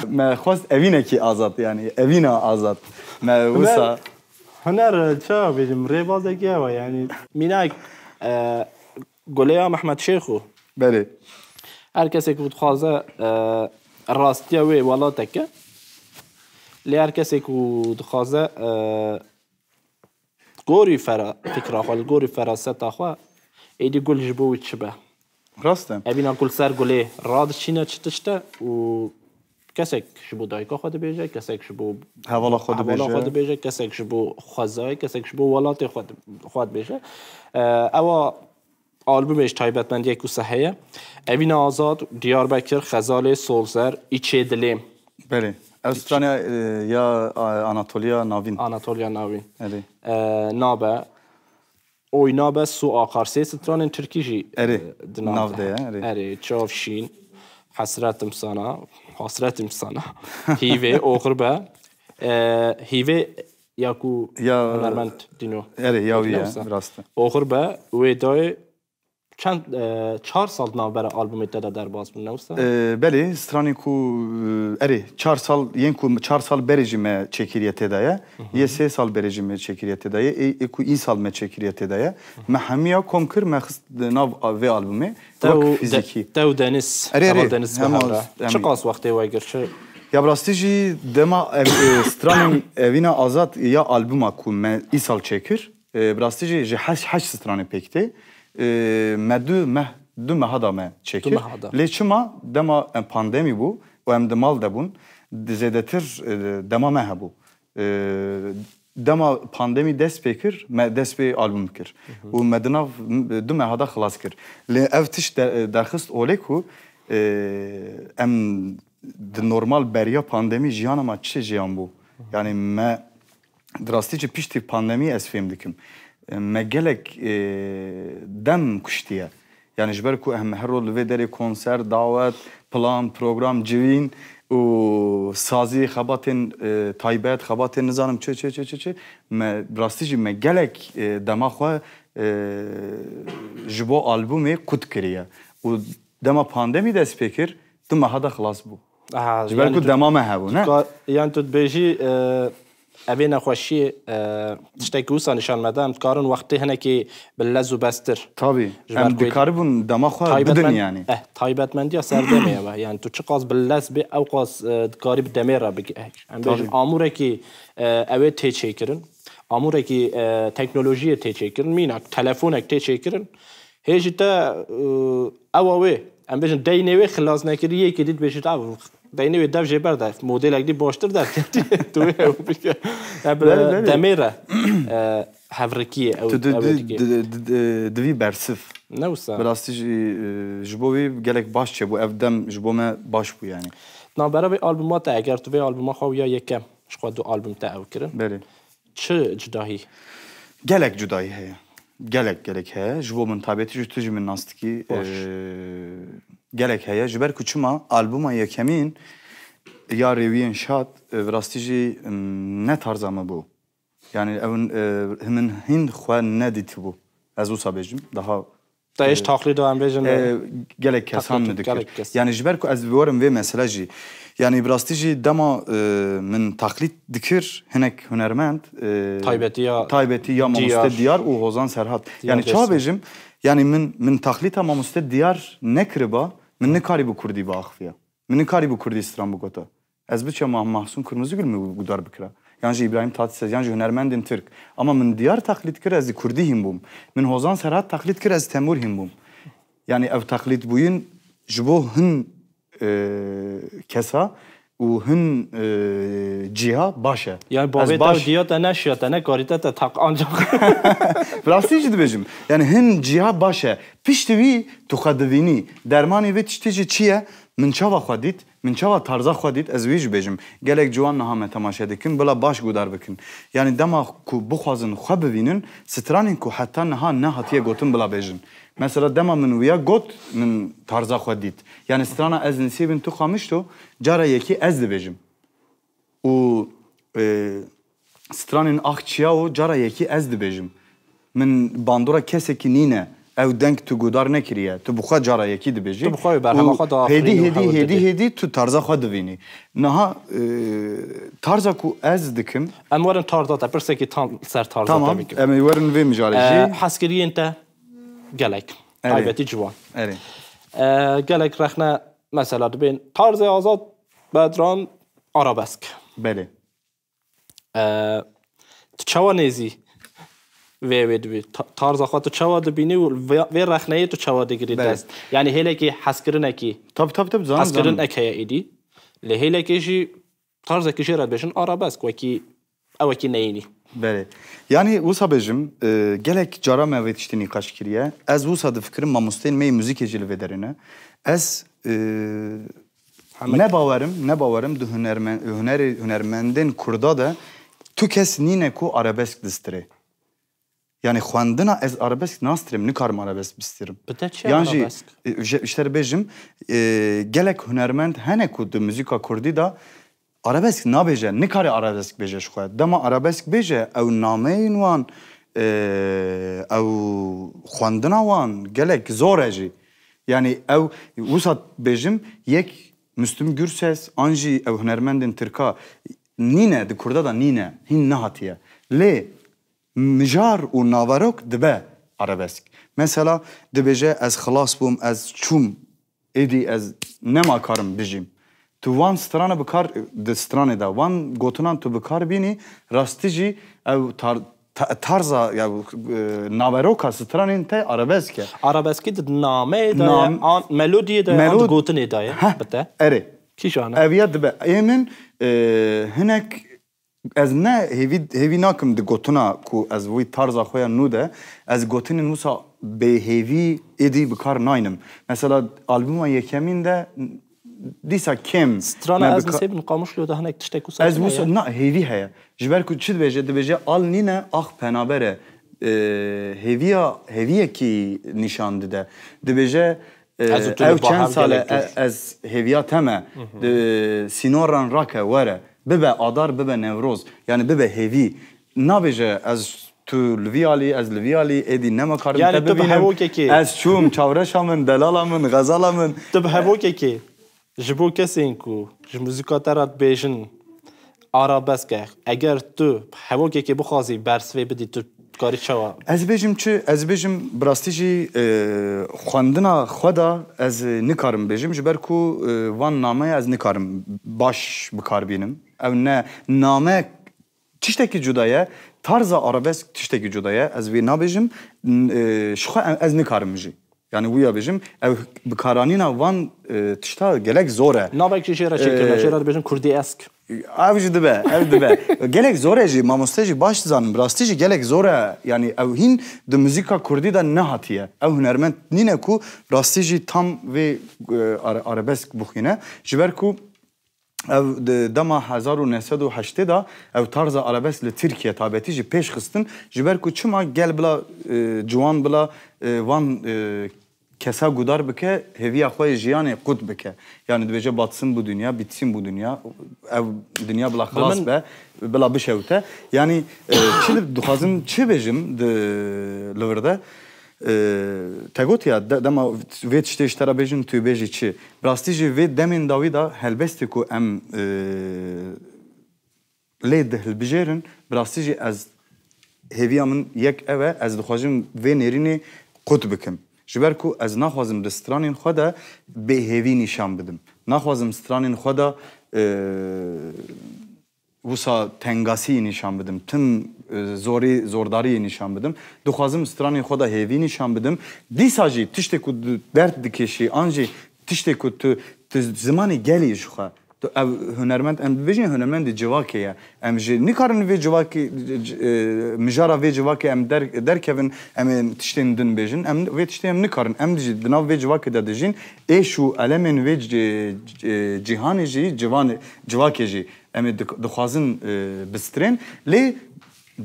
Me xwest Evînekî Azad, yani Evîna Azad. Me wisa Huner, çawa bêjim, rêbazekî hewa, yani. Mînak, e, Guleya Mehmet Şêxo. Belê. Her kesê ku dixwaze, e, rastiya wê welateke, lê her kesê ku dixwaze, e, gorî fera-, fikra xwe, li gorî feraseta xwe, êdî gul ji bo wî çi be? Rast e. Evîna gul ser gulê radiçîne çi tişt e û kesek ji bo dayika xwe dibêje, kesek ji bo Hevala xwe hevala dibêje. xwe dibêje, kesek ji bo xwezayê, kesek ji bo welatê xwe di-, xwe dibêje. E, ewa albumê ji taybetmendiyek wisa heye. Evîna Azad, Diyarbekir, Xezalê, Solzer, Îçê Dilêm. Belê. Ev strana, e, ya, a, Anatoliya Navîn. Anatoliya Navîn. Erê. E, nabe. Oy nabe su akar. Sê stranên tirkî jî, Erê. e, di nav Nav de de ye, hene. erê. Erê, çav şîn. Hesretim sana. Hasretim sana. Hîvê, oxir be. E, hîvê ya ku Ya hunermend Dîno. Erê, ya wî Dîno ye, wisa. rast e. Oxir be, wê dayê çend, e, çar sal di navbera albumê te de derbas bûn, ne wisa? E, belê, stranên ku, e, erê, çar sal, yên ku çar sal berê jî me çêkiriye tê de ye. Hı hı. Yê sê sal berê jî me çêkiriye tê de ye. Ê, ê ku îsal me çêkiriye tê de ye. Hı hı. Me hemiya kom kir, me xist di nav a-, vê albumê. Tew Wek de-, fîzîkî. Tew Deniz, Erê, Heval erê, Deniz hema hemra. em Çiqas wextê we gir, çi? Ya bi rastî jî dema ev, e, stranên Evîna Azad ya albuma ku me îsal çêkir, e, bi rastî jî ji heşt, heşt stranê pêk tê. E, me du meh, du meha da me çêkir. Du meha da. Lê çima dema em pandemî bû û em di mal de bûn, di zêdetir, e, dema me hebû. E, dema pandemî dest pê kir, me dest pê album kir. Hı hı. Û me di nav du meha da xilas kir. Lê ev tişt de-, derxist olê ku, e, em di normal beriya pandemî jiyana me çi jiyan bû? Hı hı. Yani me Di rastî jî piştî pandemî ez fêm dikim. Me gelek, e, dem kuştiye. Yani ji ber ku em her rol li vê derê konser, dawet, plan, program, civîn û sazî, xebatên, e, taybet, xebatên nizanim çi, çi, çi, çi, çi. Me, bi rastî jî me gelek, e, dema xwe, e, ji bo albumê qut kiriye. Û dema pandemî dest pê kir, du meha de xilas bû. Aha, Ji ber yani ku tu dema me hebû, ne? ka-, yani tu dibêjî, e, evê nexweşiyê, e, tiştekî wisa nîşan me da, em dikarin wextê hinekî bi lez û bestir. Tabî. Ji ber Em ku dikaribûn dema xwe taybetmen-, bidin yani. eh, taybetmendiya serdemê ev e. Yani tu çiqas bi lez bê, ew qas, e, dikarî bi demê re bigihî. Em bêjin Tabî. amûrekî, e, ew ê tê çêkirin. Amûrekî, e, teknolojiyê tê çêkirin. Mînak, telefonek tê çêkirin. Hê ji te, e, ewa wê, em bêjin, deynê wê xilas nekirî, yekê dî dibêjit, ev Beynê wê dev jê berde. Modelek dî baştir derketî. Tu wê ew bike. Ev Belê, belê. demê re, e, hevrikiyê ew, Tu di, ew ê di, dikê. di, di, di, divî bersiv. Ne wisa? Bi rastî jî, e, ji bo wî gelek baş çêbû. Ev dem ji bo me baş bû yani. Navbera vê albuma te, eger tu vê albuma xwe ya yekem, ji xwe du album te ew kirin. Belê. Çi cudahî? Gelek cudahî heye. Gelek, gelek heye. Ji bo min taybetî jî tu jî min nas dikî. Baş. Ee, gelek heye. Ji ber ku çima albuma yekemîn ya Rêwiyên Şad, e, bi rastî jî, m, ne tarza me bû. Yani ew, e, min hîn xwe nedîtibû. Ez wisa bêjim. Daha Te hêj e, taklîd em bêjin, e, e, gelek kesan taklîd min dikir. Gelek kes. Yani ji ber ku ez werim vê mesele jî. Yani bi rastî jî dema, e, min taklîd dikir hinek hunermend, e, Taybetî ya taybetî ya Diyar. Mamoste Diyar û Hozan Serhat. Diyar Yani çawa Dêrsim. bêjim? Yani min, min taklîta Mamoste Diyar nekiriba, min nikarîbû kurdî biaxifiya. Min nikarîbû kurdî stran bigota. Ez biçe Ma-, Mahsun Kırmızıgül mü gudar bikira? Yan jî İbrahim Tatlıses, yan jî hunermendên Tirk. Ama min Diyar taklîd kir, ez di kurdî hîn bûm. Min Hozan Serhat taklîd kir, ez tembûr hîn bûm. Yani ev taklîd bûyin ji bo hin, e, kesa û hin, e, cîha baş e. Yani Ez bavê baş te diya te neşiya te nekarî te te tak ancak. Bi rastî jî dibêjim. Yani hin cîha baş e. Piştî wî tu xwe divînî. Dermanê vê tiştê jî çi ye? Min çawa xwe dît? Min çawa tarza xwe dît? Ez wî jî bêjim. Gelek ciwan niha me temaşe dikin, bila baş gudar bikin. Yani dema ku bixwazin xwe bivînin, stranên ku heta niha nehatiye gotin bila bêjin. Mesela dema min wiya got, min tarza xwe dît. Yani strana ez nisêbin tu qamişto, cara yekî ez dibêjim. Û, e, stranên ax çiya û cara yekî ez dibêjim. Min bandora kesekî nîne. Ew deng tu gudar nekiriye. Tu bi xwe cara yekî dibêjî. Tu bi xwe wê berhema Û xwe daxilînî hêdî, û hêdî, hewl hêdî, didî. hêdî tu tarza xwe divînî. Niha, e, tarza ku ez dikim. Em werin tarza te, pirsekî tam ser tarza Tamam, te bikim. em ê werin vê mijarê E, jî. Hezkiriyên te gelek. Erê. Taybetî ciwan. Erê. E, gelek rexne mesela dibên tarzê azad, bedran, arabesk. Belê. E, Tu çawa nêzî vê wê dibî? Ta-, tarza xwe tu çawa dibînî û vê, vê rexneyê tu çawa digirî Belê. dest? Yani hêlekî hezkirinekî, Tabii, tabii, tabii, zanim, hezkirin zanim. ek heye êdî. Lê hêlekê jî tarzekî jê re dibêjin arabesk, wekî, ew wekî neyînî. Belê. Yani wisa bêjim, e, gelek cara me vê tiştî nîqaş kiriye. Ez wisa difikirim mamosteyên me yê muzîkê jî li vê derê ne. Ez, e, Hemek. Ne bawerim, ne bawerim di hunermen-, hunerê, hunermendên Kurda de tu kes nîne ku arabesk distirê. Yani xwendina ez arabesk nastirim, nikarim arabesk bistirim. Bi te çi Yan jî, arabesk? e, ji, ji te re bêjim, e, gelek hunermend hene ku di muzîka Kurdî de arabesk nabêje, nikare arabesk bêje ji xwe. Dema arabesk bêje, ew nameyên wan, e, ew xwendina wan gelek zor e jî. Yani ew, wisa bêjim, yek Müslüm Gürses, an jî ew hunermendên Tirka nîne, di Kurda de nîne, hîn nehatiye. Lê mijar û naverok dibe arabesk. Mesela dibêje, ez xilas bûm, ez çûm, êdî ez nema karim bijîm. Tu wan strana bi kar, di stranê de, wan gotinan tu bi kar bînî, rastî jî ew tar-, ta-, tarza, ya, e, naveroka stranên te arabesk e. Arabeskî di nameyê de ye, Nam- an melodiyê de ye, an di Melod- gotinê de ye, Heh, bi te? erê. Kîjan e? Ev ya dibe. Ê min, e, hinek ez ne hêvî, hêvî nakim di gotina ku ez wî tarza xwe ya nû de, ez gotinên wisa bêhêvî êdî bi kar naynim. Mesela albuma yekemîn de dîsa kêm Strana me ez bi ka- nisêbin Qamişlo de hinek tiştek wisa Ez tune wisa, ye. na, hêvî heye. Ji ber ku çi dibêje? Dibêje al nîne ax penaber e. E, hêviya, hêviyekî nîşan dide. Dibêje, e, Ez û tu ew li bahar çend sal e, gelek e, ez hêviya te me. Di sînoran rake, were. Bibe adar, bibe Newroz. Yani bibe hêvî. Nabêje ez tu li vî alî, ez li vî alî, êdî nema karim Yani te tu bi bibînim. hevokekê Ez çûm, çawreşa min, delala min, xezala min. Tu bi hevokekê ji bo kesên ku ji muzîka te re dibêjin arabesk e, eger tu hevokekê bixwazî bersivê bidî, tu dikarî çawa? Ez bêjim çi? Ez bêjim bi rastî jî, e, xwendina xwe de ez nikarim bêjim, ji ber ku, e, van nameya ez nikarim baş bi kar bînim. Ew ne name tiştekî cuda ye, tarza arabesk tiştekî cuda ye, ez vê nabêjim, n-, e, ji xwe ez nikarim jî. Yani wîya bêjim, ew bikaranîna van, e, tişta gelek zor e. Navek jî jê re çêkirine, E, jê re dibêjin Kurdî esk. Ev jî dibe, ev dibe. Gelek zor e jî, mamoste jî baş dizanin. Bi rastî jî gelek zor e. Yani ew hîn di muzîka kurdî de nehatiye. Ew hunermend nîne ku rastî jî tam vê, e, are-, arabesk bixwîne. Ji ber ku ev di dema hezar û neh sed û heştê de ew tarza arabesk li Tirkiye tabetî jî pêş xistin. Ji ber ku çima gel bila, e, ciwan bila, e, van, e, kesa gudar bike, hêviya xwe yê jiyanê qut bike. Yani dibêje batsın bu dünya, bitsin bu dünya. Ev dinya bila Bi xilas min be, bila bişewite. Yani, e, çi dixwazim, çi bêjim di, li vir de? E, te gotiya, de-, dema vê tiştê ji te re bêjin, tu bêjî çi? Bi rastî jî vê demên dawî de helbestê ku em, e, lê dihilbijêrin, bi rastî jî ez hêviya min yek ev e, ez dixwazim vê nêrînê qut bikim. Ji ber ku ez naxwazim di stranên xwe de bêhêvî nîşan bidim. Naxwazim stranên xwe de, e, wisa tengasî nîşan bidim. Tim, e, zorî, zordariyê nîşan bidim. Dixwazim stranên xwe de hêvî nîşan bidim. Dîsa jî tiştê ku tu derd dikêşî, an jî tiştê ku tu, tu zimanê gelî ji xwe Tu ev hunermend, em dibêjin hunermendê civakê ye. Em jî nikarin vê civakê, c-, c-, e, mijara vê civakê em der-, derkevin, em ê tiştên din bêjin. Em vê tiştê em nikarin. Em jî di nav vê civakê de dijîn. Êş û elemên vê c-, c-, cîhanê jî, civanê, civakê jî em ê dik-, dixwazin, e, bistrên. Lê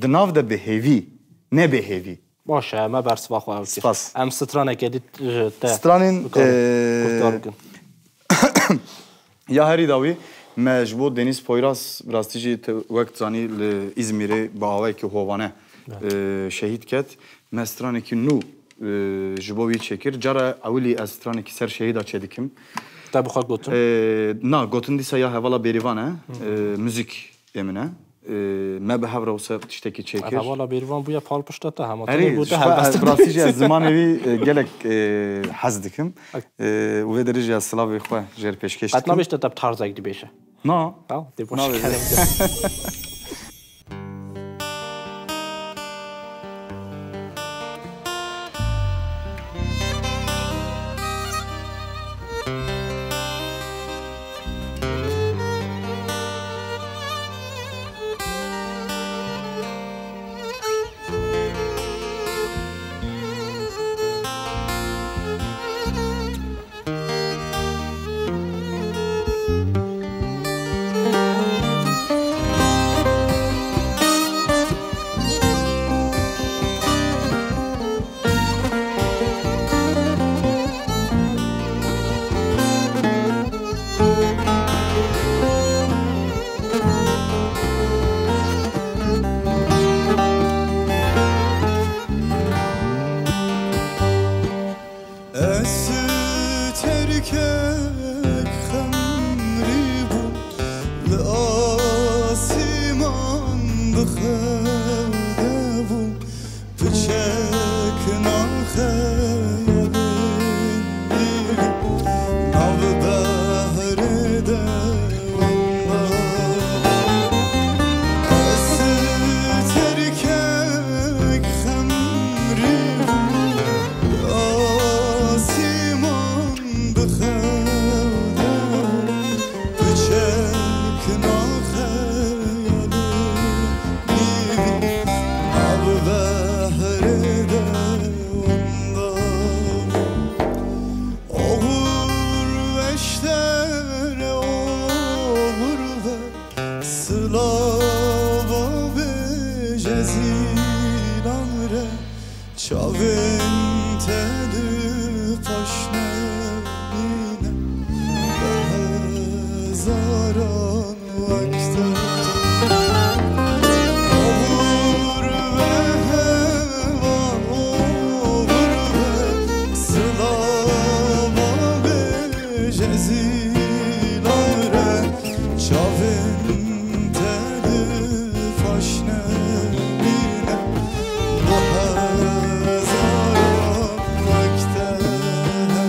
di nav de bi hêvî, ne bê hêvî. Baş e, me bersiva xwe ew kir. Spas. Em straneke dî ji te Stranên, bikarin e, guhdar bikin. Ya herî dawî me ji bo Deniz Poyraz, bi rastî jî te wek zanî li Îzmîrê bi awayekî hovane, Evet. e, şehîd ket. Me stranekî nû, e, ji bo wî çêkir. Cara ewilî ez stranekî ser şehîda çêdikim. Te bi xwe gotin? E, na, gotin dîsa ya hevala Bêrîvan e. Hı hı. E, muzîk ê min e. E, me bi hev re wisa tiştekî çêkir. Hevala Bêrîvan bûye palpişta te hema. Erê, tenê gote ji xwe helbest. Ez bi rastî jî ez zimanê wî, e, gelek, e, hez dikim. Ak- E, û vê derê jî ez silavê xwe jê re pêşkêş Qet dikim. Nabêjte te bi tarzek dibêje. Na. Ha, dê boş Nabêje. kerem de. Ez terkek xemrî bûm, li asîman bi xew de bûm, piçek naxe yadê, nav behrê de wenda. Ez terkek xemrî bûm, Asîman bi xew de piçek naxe yadê, nîvî nav behrê de wenda. Oxir veşter, oxir ve Silava bêje zîlan re, çavên te di paşnê bîne, bi hezaran wek te. Oxir ve heval, oxir ve silava bêje zîlan re, Çavên te di paşnê bîne, bi hezaran wek te hene.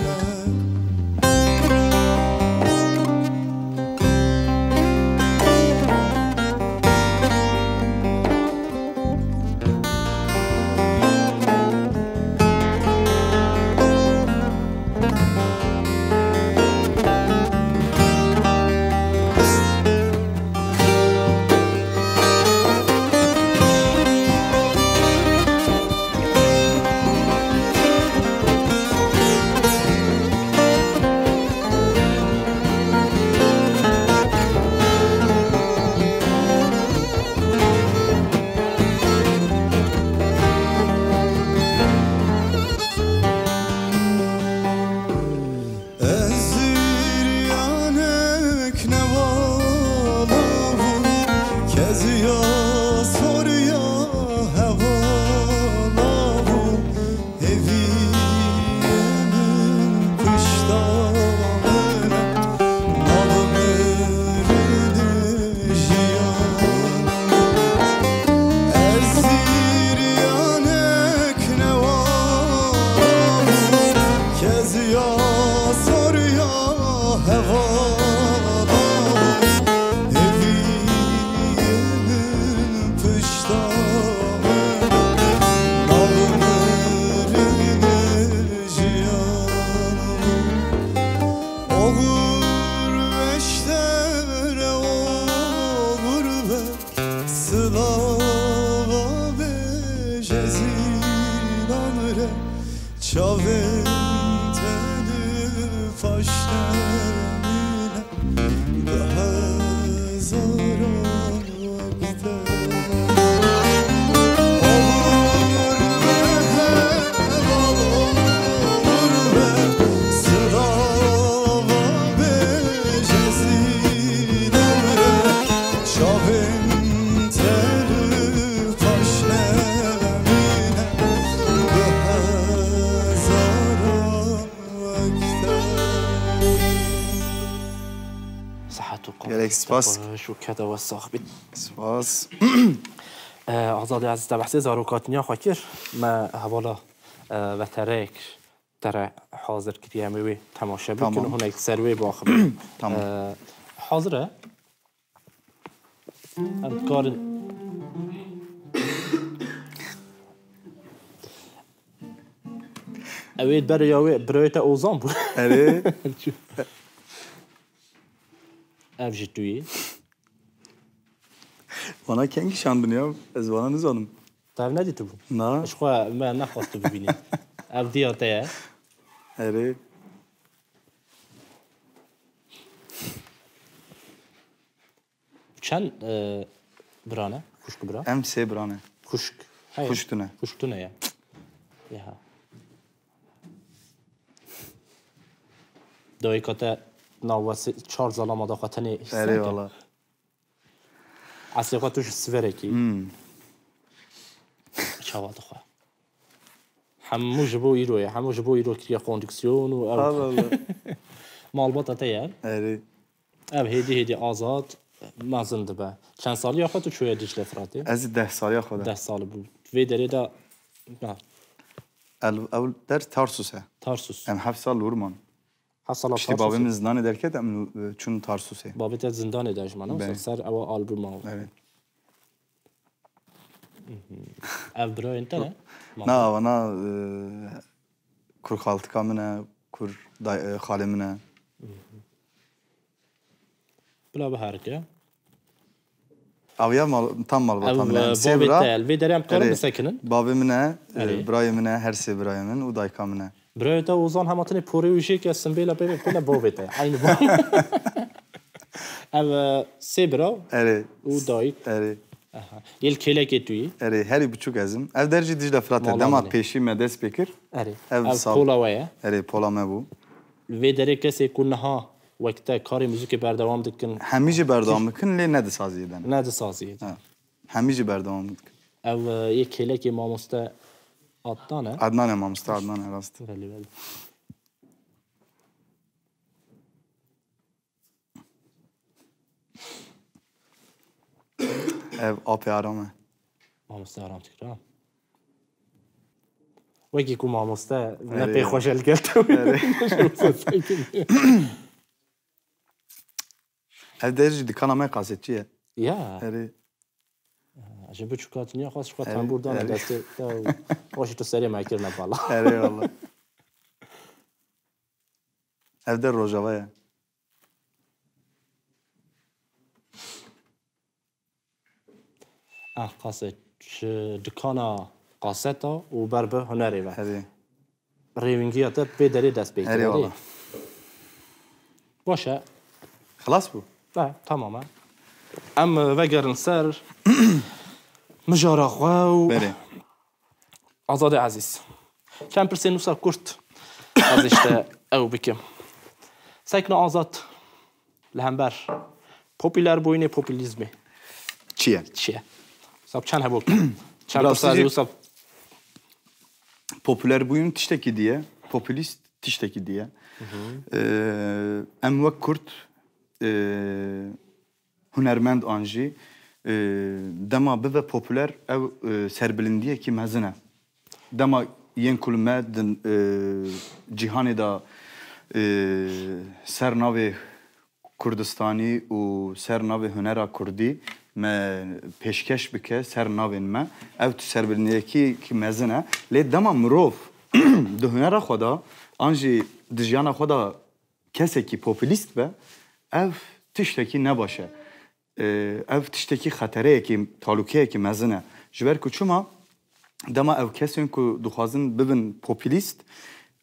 Gelek spas. Xweş û kete we sax bît. Spas. E, Azadê Ezîz, te behsê zarokatiniya xwe kir. Me hevala, e, vetereyek te re hazir kiriye, em ê wê temaşe bikin. Tamam. Hunek ser wê biaxivin. Tamam. E, hazir e? Em dikarin. Ew ê berê ya wê, birayê te Ozan bû. Erê. Ev jî tu yî. Vana kengî şandin ya? Ez vana nizanim. Te ev nedîtibû? Na. Ji xwe me nexwest tu bibînî. Ev diya te ye. Erê. Çend, e, bira ne? Xwişk û bira? Em sê bira ne. Xwişk. Hey. Xwişk tu ne. Xwişk tu ne ya. Ya. Dayika te nava se-, çar zalama da xwe tenê. Erê wala. Eslê xwe tu ji Siverekî. Hmm. Çawa dixwe? Hemû ji bo îro ye. Hemû ji bo îro kiriye kondiksiyon û ew. Allah Allah. Malbata te ye. Erê. Ev hêdî hêdî Azad mezin dibe. Çend saliya xwe tu çûye Dîcle Firatê? Ez ê deh saliya xwe de. Deh sal bû. Vê derê de, ha. Ew, ew der Tarsus e. Tarsus. Em heft sal li wir man. Heft sala Tarsus. Piştî bavê min zindanê derket, em li, çûn Tarsusê. Bavê te zindanê de ji me, ne? Belê. Ser ewa albuma. Evet. Ev birayên te ne? Na, vana, e, kur xaltika min e, kur day-, e, xalê min e. Bila biherike. Ew ya mal, tam malbata min e. Ev, e, sê bavê bira. Te, li vê derê em dikarin bisekinin. Erê. Bavê min e, e, erê, birayê min e, her sê birayê min û dayika min e. Birayê te Ozan hema tenê porê wî jê ke simbêla pê, pê ne bavê te. Eynî bav. Ev, e, sê bira. Erê. Û dayik. Erê. Aha. Yê li kêlekê tu yî? Erê, herî biçûk ez im. Ev der jî Dicle Firat e. Mala min e. Dema pêşî me dest pê kir. Erê. Ev, ev sal. Pola we ye? Erê, pola me bû. Li vê derê kesê ku niha wek te karê muzîkê berdewam dikin. Hemî jî berdewam dikin, lê ne di saziyê de ne. Ne di saziyê de. Ha. Hemî jî berdewam dikin. Ev, e, yê kêlekê mamoste Adnan e? Adnan e, mamoste Adnan e, rast. Belê, belê. Ev apê Aram e. Mamoste Aram dikir ha. Wekî ku mamoste ne, erê, pê xweş e li gel te. Erê. Ev der jî dikana me kasetçî ye. Ya. Erê. Ji biçûkatiniya xwe, ji xwe, erê, tembûr dane, erê, destê te û o jî tu serê me kirine bala. Erê wala. Ev der Rojava ye. Ah, qase, ji dikana qaseta û ber bi hunerê ve. Erê. Rêwîngiya te vê derê dest pê kir. Erê wala. Baş e. Xilas bû? He, tamam e. Em vegerin ser mijara xwe û, belê, Azadê Ezîz. Çend pirsên wisa kurt ez ê ji te ew bikim. Sekna Azad li hember popûlerbûyînê, populîzmê. Çi ye? Çi ye? Wisa çend hebû? Çend pirsa ez ê wisa... Popûlerbûyîn tiştekî diye, populîst tiştekî diye. Hı hı. Ee, em wek Kurd, ee, hunermend an jî, e, dema bibe popûler, ew, e, serbilindiyekî mezin e. Dema yên ku li me di, e, cîhanê de, e, ser navê Kurdistanî û ser navê hunera Kurdî me pêşkeş bike, ser navên me, ew tu serbilindiyekî mezin e. Lê dema mirov di hunera xwe de an jî di jiyana xwe de kesekî populîst be, ev tiştekî ne baş e. E, ev tiştekî xetereyekî, talûkeyekî mezin e. Ji ber ku çima dema ew kesên ku dixwazin bibin populîst,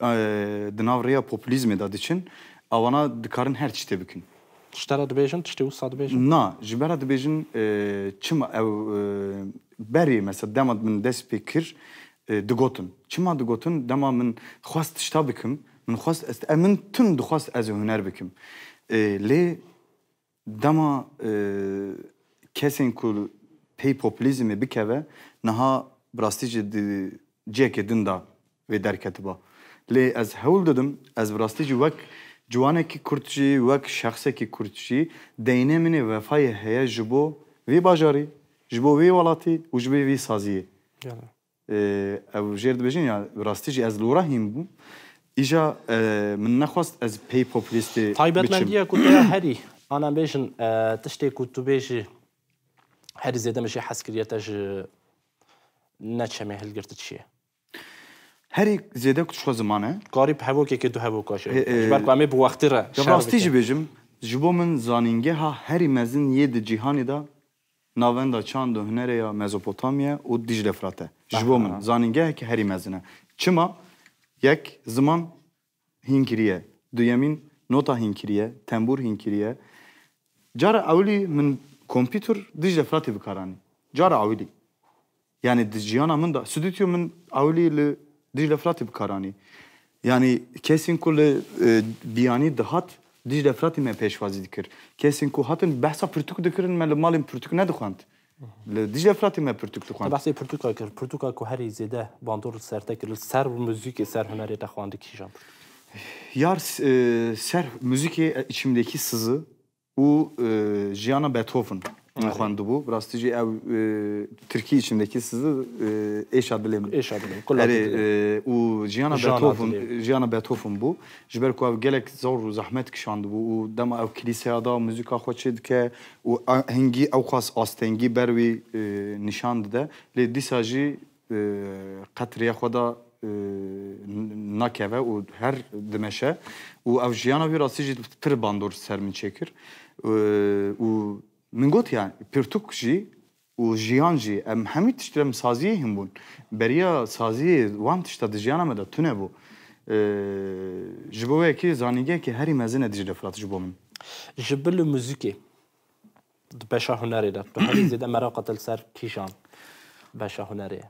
e, di nav rêya populîzmê de diçin, ewana dikarin her tiştê bikin. Ji te re dibêjin, tiştê wisa dibêjin? Na, ji ber re dibêjin, e, çima ew, e, berê, mesela, dema min dest pê kir, e, digotin. Çima digotin? Dema min xwest tişta bikim, min xwest ez, e, min tim dixwest ez ê huner bikim. E, lê dema, e, kesên ku pey populîzmê bikeve, niha bi rastî jî di cihekê din de vê derketiba. Lê ez hewl didim, ez bi rastî jî wek Ciwanekî Kurd jî, wek şexsekî Kurd jî, deynê min ê wefayê heye ji bo vî bajarî, ji bo vî welatî û ji bo vî saziyê. Gelo. Ee, ew jêr dibêjin ya, rastî jî ez li wira hîn bûm. Îja, e, min nexwest ez pey populîstê biçim. Taybetmendiya ku te ya herî, ana bêjin, e, tiştê ku tu bêjî, herî zêde min jê hez kiriye te ji ne çemê hilgirti çi ye? Herî zêde ku dişwa ziman e. Karî bi hevokekê du hevoka jî. E, e, Ji ber ku em ê bi wextî re ya şer rastî jî bikin. Bêjim, ji bo min zanîngeha herî mezin yê di cîhanê de navenda çand û hunerê ya Mezopotamya û Dîcle Firat e. Ji bo min, aha, zanîngeheke herî mezin e. Çima? Yek, ziman hîn kiriye. Duyemîn, nota hîn kiriye, tembûr hîn kiriye. Cara ewilî min kompîtur Dîcle Firatê bi kar anî. Cara ewilî. Yani di jiyana min de, stûdyo min ewilî li Dîcle Firatê bi kar anî. Yani kesên ku li, e, biyanî dihat, Dîcle Firatê me pêşwazî dikir. Kesên ku hatin behsa pirtûk dikirin, me li malên pirtûk nedixwend. Li Dîcle Firatê me pirtûk dixwend. Te behsê pirtûka kir. Pirtûka ku herî zêde bandor li ser te kir, li ser muzîkê, ser hunerê te xwendî kîjan pirtûk? Yar, e, ser muzîkê, e, içimdeki sızı û, e, jiyana Beethoven min, evet, xwendibû. Bi rastî jî ew, e, tirkî içimdeki sızı, e, êşa dilê min. Êşa dilê min. Erê, e, û jiyana Beethoven, jiyana Beethoven bû. Ji ber ku ew gelek zor û zehmet kişandibû û dema ew kilîseya da muzîka xwe çê dike û a-, hingî ewqas astengî ber wî, e, nîşan dide. Lê dîsa jî, e, qet rêya xwe da, e, n-, nakeve û her dimeşe û ev jiyana wî rastî jî pir bandor ser min çêkir. E, û min got, yani, pirtûk jî û jiyan jî, em hemî tişt em saziyê hîn bûn. Beriya saziyê wan tişta di jiyana me de tune bû. E, ji bo wê yekê zanîngehekî herî mezin e Dîcle Firat ji bo min. Ji bil û muzîkê di beşa hunerê de, tu herî zêde meraqa te li ser kîjan beşa hunerê ye?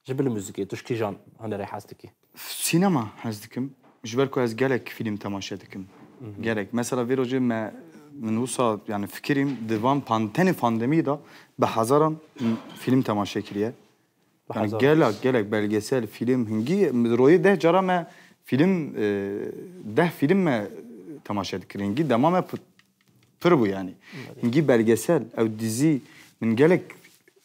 Ji bil muzîkê, tu ji kîjan hunerê hez dikî? Sînema hez dikim. Ji ber ku ez gelek fîlm temaşe dikim. Mhm. Gelek. Mesela vê rojê me, min wisa, yani fikirîm, di van pan-, tenê pandemiyê de bi hezaran fîlm temaşe kiriye. Bi hezaran. Yani gelek, gelek belgesel, fîlm, hingî, royê deh cara me fîlm, e, deh fîlm me temaşe dikir. Hingî dema me pi-, pir bû yani. Evet. Hingî belgesel, ew dizî, min gelek,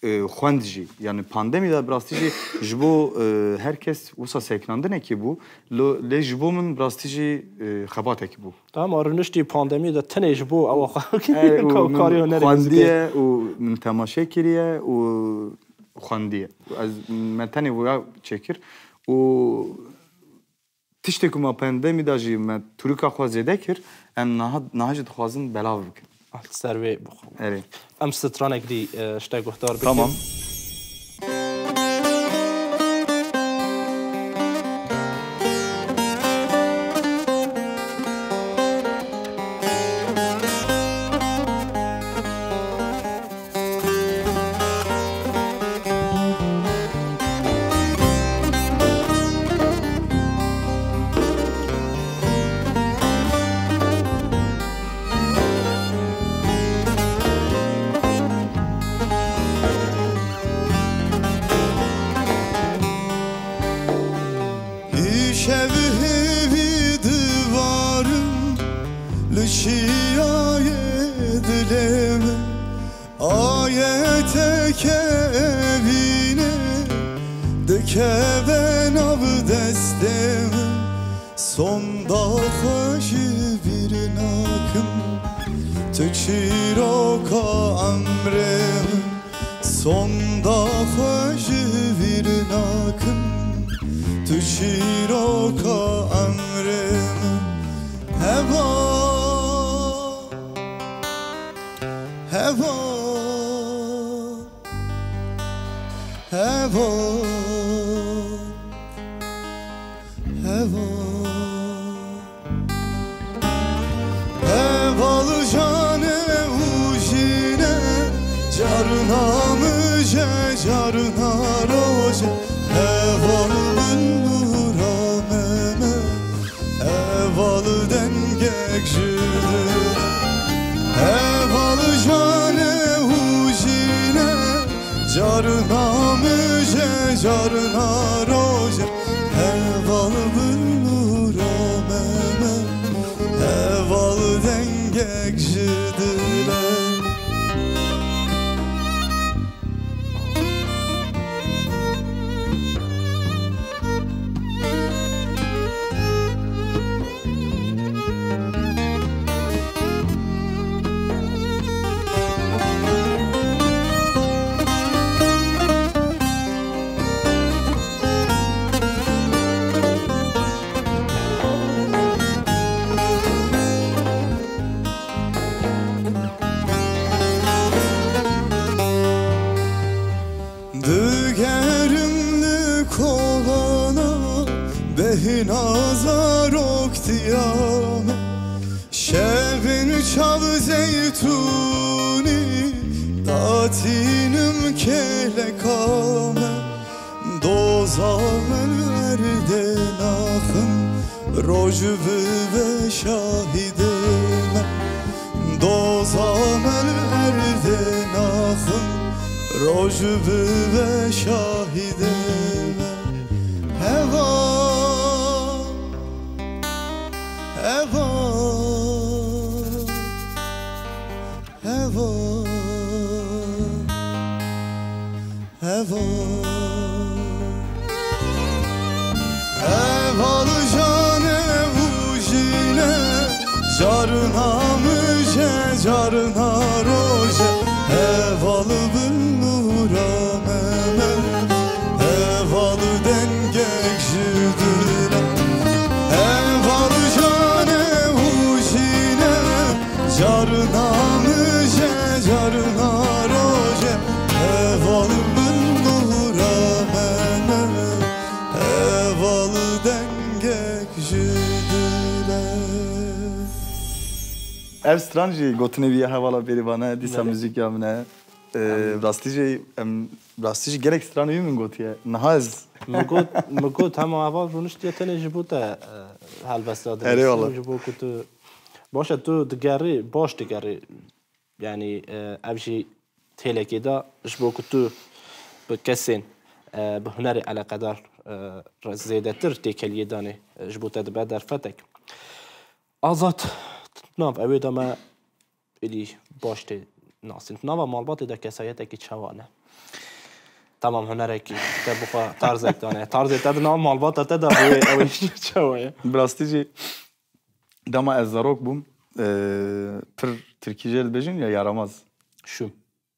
e, xwend jî. Yani pandemî de bi rastî jî ji bo, e, her kes wisa sekinandinekî bû. Lo, lê ji bo min bi rastî jî, e, xebatekî bû. Tamam, a rûniştî pandemî de tenê ji bo ew xwe, e, û ka-, min karî hunerê xwendiye û min temaşe kiriye û xwendiye. Ez, me tenê wira çêkir û Tiştê ku me pandemî de jî me tûrika xwe zêde kir, em niha, niha jî dixwazin belav bikin. Ah, ser wê bixwe. Erê. Em stranek dî, e, ji te guhdar bikin. Tamam. Îşev hêvî divarim li şiyayê dilê min. Ayeteke evînê dikeve nav destê min. Sonda xwe ji vîr nakim, tu çîroka emrê min. Sonda xwe ji vîr nakim, tu çîroka emrê min. Heval, heval, heval, heval. Heval canê û jîne, carna mije, carna roje, heval bin nûra meme, heval dengek ji dil. Heval canê û jîne, carna mije, carna roje, heval bin nûra meme, dengek ji dile. Digerim li kolana, behna zarok diyana. Şevin çav zeytûnî, datînim kêleka me. Doza min erdê naxim, roj bibe şahidê me. Doza min erdê naxim, roj bibe şahidê me. Heval, heval, heval. Heval, heval canê û jîne, carna mije, carna roje. Heval bin nûra me me, heval dengek ji dile. Heval canê û jîne, carna mije, carna roje, heval bin nûra me me, heval dengek ji dile. Ev stran jî gotinê wî ye, hevala Bêrîvan e, dîsa Belê. Muzîka min e. Ee, Em rastî jî, em, rastî jî gelek stranê wî min gotiye. Niha ez Min got, min got hema heval rûniştiye tenê ji bo te, e, helbesta Erê dinivîsim, wala. Ji bo ku tu, baş e, tu digerî, baş digerî. Yanî, e, ev jî têlekê de ji bo ku tu bi kesên, e, bi hunerê eleqedar, e, re zêdetir têkeliyê danê, e, ji bo te dibe derfetek. Azad, nav ewê de me êdî baş tê nasîn. Nava malbatê de kesayetekî çawa ne? Tamam, hunerekî te bixwe tarzek dane. Tarzê te di nav malbata te de ew ê, ew ê çawa ye? Bi rastî jî dema ez zarok bûm, e, pir tirkî jê dibêjin ya yaramaz. Şûm.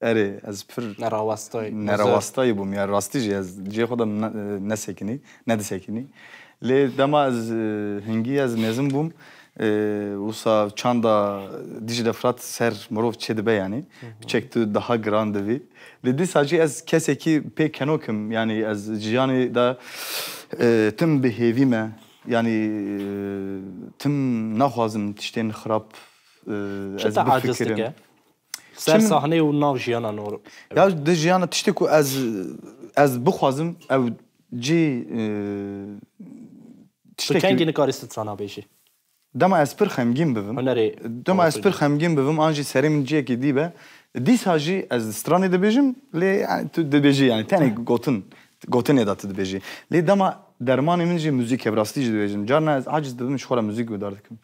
Erê, ez pir Nerawastayî, nerawastayî bûm. Ya rastî jî ez cihê xwe de ne-, nesekinî, nedisekinî. Lê dema ez, e, hingî ez mezin bûm, e, wisa çanda Dîcle Firat ser mirov çêdibe yanî. Hı hı. Piçek tu daha giran dibî. Lê dîsa jî ez kesekî pê kenok im. Yanî ez jiyanê de, e, tim bi hêvî me. Yanî, e, tim naxwazim tiştên xirab, e, Çi ez te aciz bifikirim. Dike? Ser Çi min sahneyê û nav jiyana nor. Ya di jiyana tiştê ku ez, ez bixwazim ew cî, e, Tu tiştekî kengî nikarî strana bêjî? Dema ez pir xemgîn bibim. Hunerê Dema ez pir xemgîn bibim, an jî serê min ciyekî dî be. Dîsa jî ez stranê dibêjim, lê yani tu dibêjî yani tenê gotin, gotinê de tu dibêjî. Lê dema dermanê min jî muzîk e, bi rastî jî dibêjim. Carna ez aciz dibim, ji xwe re muzîk guhdar dikim.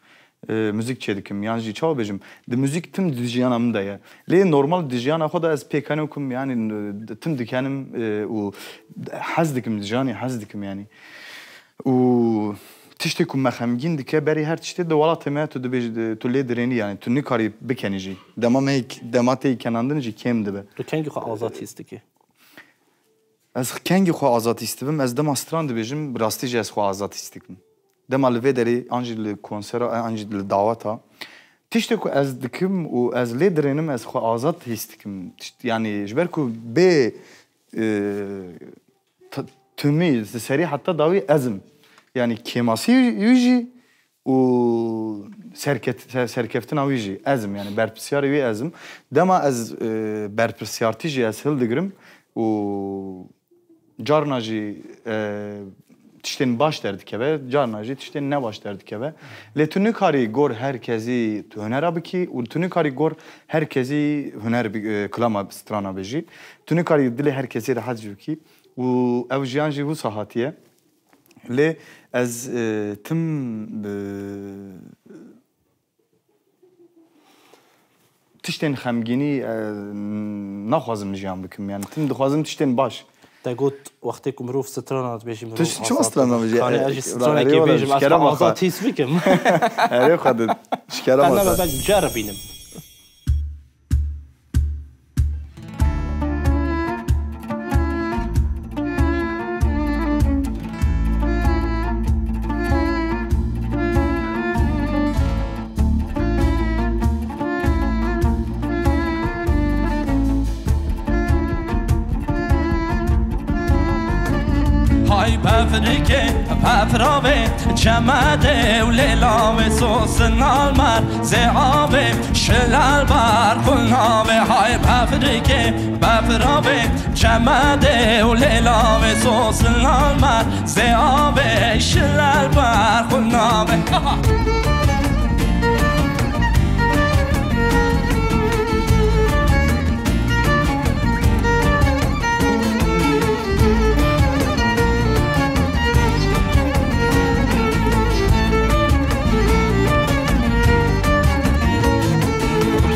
E, muzîk çê dikim. Yan jî çawa bêjim? Di muzîk tim di jiyana min de ye. Lê normal di jiyana xwe de ez pê kenokim, yani, e, tim dikenim, e, û hez dikim, di jiyanê hez dikim yani. Û tiştê ku me xemgîn dike, berî her tiştê di welatê me tu dibêj-, tu lê dirênî yani. Tu nikarî bikenî jî. Dema me, dema tê kenandin jî kêm dibe. Tu kengî xwe azad hîs dikî? Ez kengî xwe azad hîs dibim, ez dema stran dibêjim, bi rastî jî ez xwe azad hîs dikim. Dema li vê derê, an jî li konsera, an jî li daweta, tiştê ku ez dikim û ez lê dirênim, ez xwe azad hîs dikim. Tişt-, yanî ji ber ku bê, e, t-, timî, li serî heta dawî ez im. Yanî kêmasî wî jî û serket-, ser-, serkeftina wî jî ez im, yani berpirsyarê wî ez im. Dema ez, e, berpirsiyartî jî ez hildigirim û carna jî, e, tiştên baş derdikeve, carna jî tiştên nebaş derdikeve. Lê tu nikarî gor her kezî tu hunera bikî û tu nikarî gor her kezî huner bi-, e, kilama strana bêjî. Tu nikarî dilê her kesî rehet jî bikî û ev jiyan jî wisa hatiye. Lê ez, e, tim bi-, tiştên xemgînî, e, naxwazim jiyan bikim. Yani tim dixwazim tiştên baş. Te got, wextê ku mirov strana dibêjî, mirov Tu çima azad strana dibe. Dibêjî? Kanê ez jî stranekê bêjim, ez azad hîs bikim. Erê xwe de şikera masa. Belek biceribînim. Hay befrikê, befravê, çemedê û lêlavê, sosin almer zê avê, şilel ber xunavê. Hay befrikê, befravê, çemedê û lêlavê, sosin almer zê avê, şilel ber xunavê.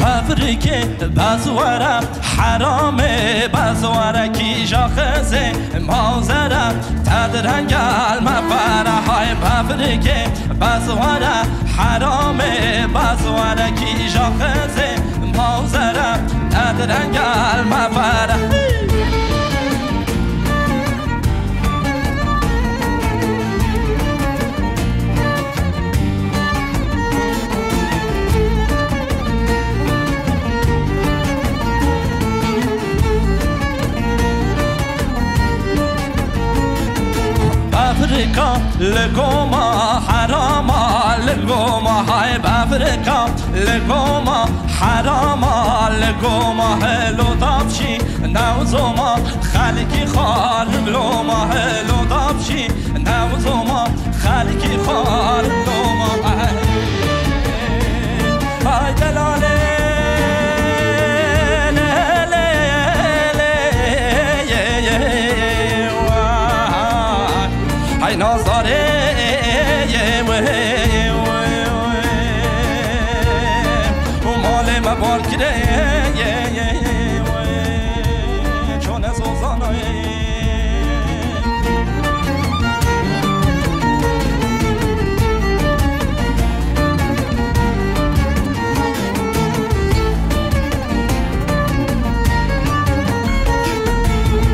Befrikê bezwere, heramê bezwere, kîja xizê mawzere, te direngel me fere. Hay befrikê bezwere, heramê bezwere, kîja xizê mawzere, te direngel me fere. Befrika li goma herama, li goma hay befrika li goma herama, li goma helo davşî newzoma, xelkî xalim loma helo davşî newzoma, xelkî xalim loma. Ay delalê, lê, lê, lê, ye, ye, ye, wa. Hay nazarê, ye, we, we, we. Û malê me bar kirê, ye, ye, ye, we. Çone zozanayê.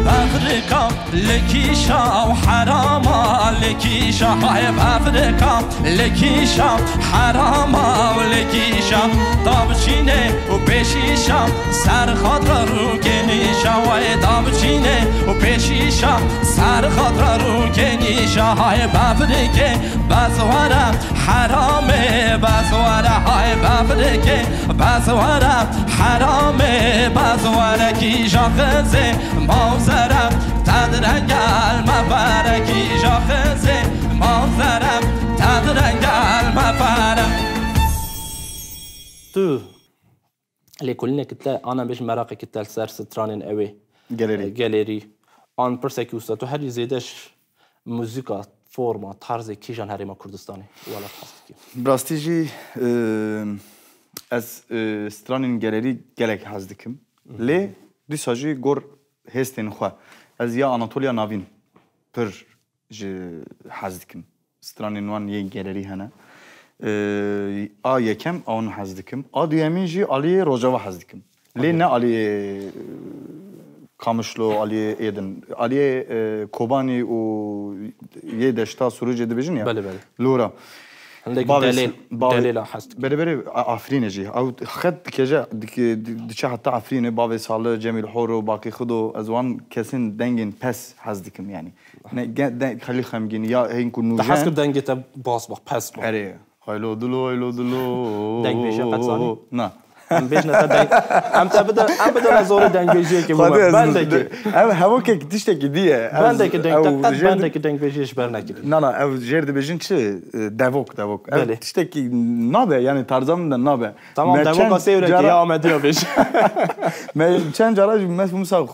Befrika li kîşa û herama, li kîşa hay befrika li kîşa herama û li kîşa, dabiçîne û pêşîşa, ser xatra rûkê nîşa, way dabiçîne û pêşîşa, ser xatra rûkê nîşa, hay befrikê bezwere, heramê bezwere, hay befrikê bezwere, heramê bezwere, kîja xizê mawzere, te direngel me fere, kîja xizê mawzere, te direngel me fere. Tu lêkolînekî te, an em bêjin meraqekî te li ser stranên ew ê, Gelerî. e, gelerî, an pirsekî wisa, tu herî zêde ji muzîka, forma, tarzê kîjan herêma Kurdistanê welat hez dikî? Bi rastî jî, e, ez, e, stranên gelerî gelek hez dikim. Lê dîsa jî gor hêstên xwe. Ez ya Anatoliya Navîn pir ji hez dikim. Stranên wan yên gelerî hene. Ee, a yekem a wan hez dikim. A duyemîn jî aliyê Rojava hez dikim. Lê ne aliyê, e, Kamişlo, aliyê êdin. Aliyê, e, Kobanî û yê deşta Surucê dibêjin ya. Belê, belê. Lora. Hindek Bavê delêl, Sa-, bavê delêla hez dikim. Berê berê A-, Afrînê jî. Ew xet dikêje, dike-, di-, diçe heta Afrînê, Bavê Salih, Cemîl Horo, Bakî Xido, ez wan kesên dengên pes hez dikim yani. Ne, ge-, de-, xelî xemgîn ya hên ku nûjen. Te hez kir dengê te bas bak, pes bak. Erê. Haylo dilo, haylo dilo. Dengbêjiya qet zanî? Na. Em bêjine te deng-, em te bide, em bidine zorê dengbêjiyekê bû me. Xwedê ez bendekê. Em hevokek tiştekî diye. Ez, Bendekê deng-, ew te qet jêr di- bendekê dengbêjiyê ji ber nekirî. Na, na, ew jêr dibêjin çi? E, devok, devok. Ev Belê. tiştekî nabe, yani tarza min de nabe. Tamam, Me devoka çend sêwrekê cara ya Amediya bêj. Me çend cara jî me wisa, e,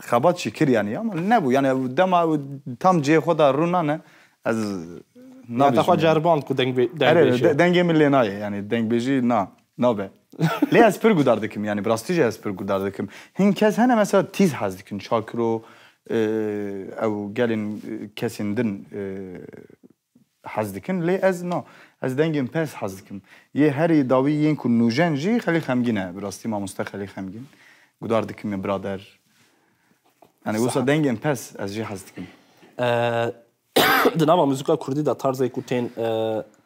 xebat jî kir yani, ama nebû. Yani dema tam cihê xwe da rû nane, ez Ya te xwe nabêjim yani. ceriband ku deng bê-, deng Erê, bêjî. de-, dengê min lê nayê, yani dengbêjî na. Nabe. Lê ez pir gudar dikim, yani bi rastî jî ez pir gudar dikim. Hin kes hene mesela tîz hez dikin, Şakiro, e, ew gelên, e, kesên din, e, hez dikin. Lê ez na, ez dengên pez hez dikim. Yê herî dawî yên ku nûjen jî Xelîl Xemgîn e. Bi rastî mamoste Xelîl Xemgîn. Gudar dikim ya birader. Yani wisa dengên pez ez jî hez dikim. E, Di nava muzîka kurdî de tarzê ku tên, e,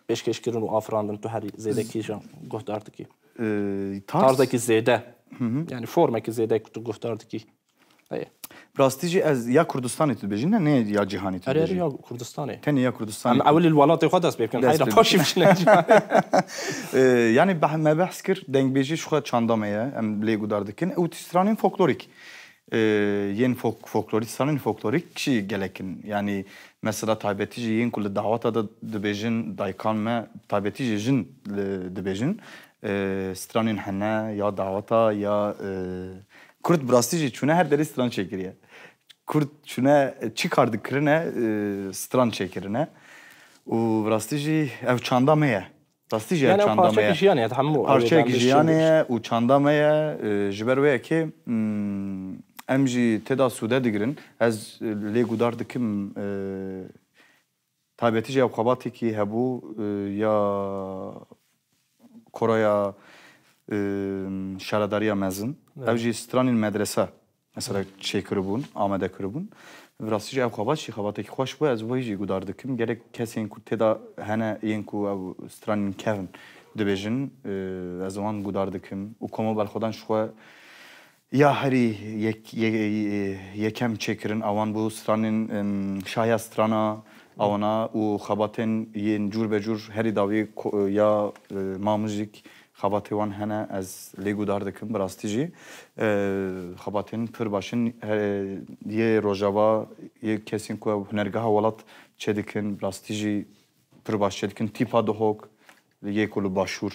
pêşkêşkirin û afirandin, tu herî zêde kîjan guhdar dikî? E, tarz? Tarzekî zêde. Hı hı. Yani formekî zêde ku tu guhdar dikî. Heye. Bi rastî jî ez ya Kurdistanê tu dibêjî, ne, ne ya cîhanê tu Erê, erê, dibêjî? Ya Kurdistanê. Tenê ya Kurdistanê Em tu ewilî li welatê xwe dest pê bikin. Dest Heyra pê paşî bikin. Biçine cîhanê. E, yani beh-, me behs kir, dengbêjî ji xwe çanda me ye, em lê gudar dikin. Û stranên folklorîk. E, yên folk-, folklorî, stranên folklorîk jî gelek in. Yani mesela taybetî jî yên ku li daweta de dibêjin, dayikan me, taybetî jî jin li, dibêjin. E, stranên hene, ya daweta, ya, e, Kurd bi rastî jî çûne her derê stran çêkiriye. Kurd çûne, e, çi kar dikirine, e, stran çêkirine. Û bi rastî jî ev çanda me ye. Rastî jî ev Yani ew çanda me parçeyekî ye. Jiyanê ye, hemû ew Parçeyekî êdî em jiyanê bêjin. Ye û çanda me ye. E, ji ber wê yekê, hmm, em jî tê de sûde digirin. Ez, e, lê gudar dikim, e, taybetî jî ew xebatekî hebû, e, ya Koraya, e, Şaredariya Mezin. Evet. Ew jî stranên medrese. Mesela çêkiribûn, amade kiribûn. Bi rastî jî ev xebat jî xebatekî xweş bû, ez wê jî gudar dikim. Gelek kesên ku tê de hene yên ku ew stranên kevn dibêjin, e, ez wan gudar dikim. Û Komo Belxwedan ji xwe ya herî yek-, ye-, yekem çêkirin, awan bû stranên, em, Şahiya Strana, awana û xebatên yên cûr be cûr herî dawî ko-, ya, e, Ma Muzîk, Xebatê wan hene, ez lê gudar dikim, bi rastî jî. E, xebatên pir baş in, he, yê Rojava, yê kesên ku ew hunergeha welat çêdikin, bi rastî jî pir baş çêdikin. Tîpa Duhok, yê ku li Başûr.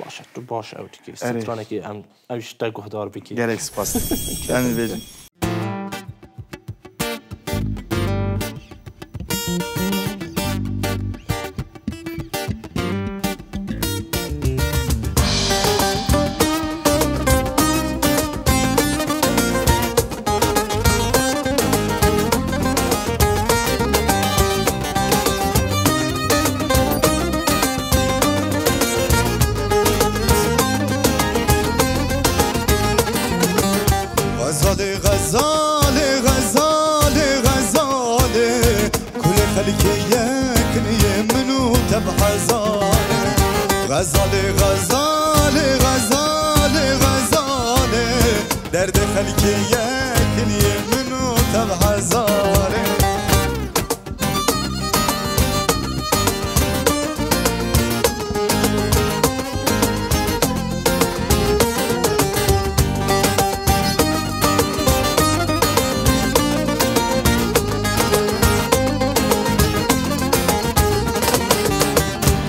Baş e, tu baş ew dikî. Erê. Stranekî em, ew ji te guhdar bikî. Gelek spas. Em ê bêjin. Xezalê, xezalê, xezalê, xezalê. Kulê xelkê yekin yê min û te bi hezar e. Xezalê, xezalê, xezalê, xezalê. Derdê xelkê yekin yê min û te bi hezar e.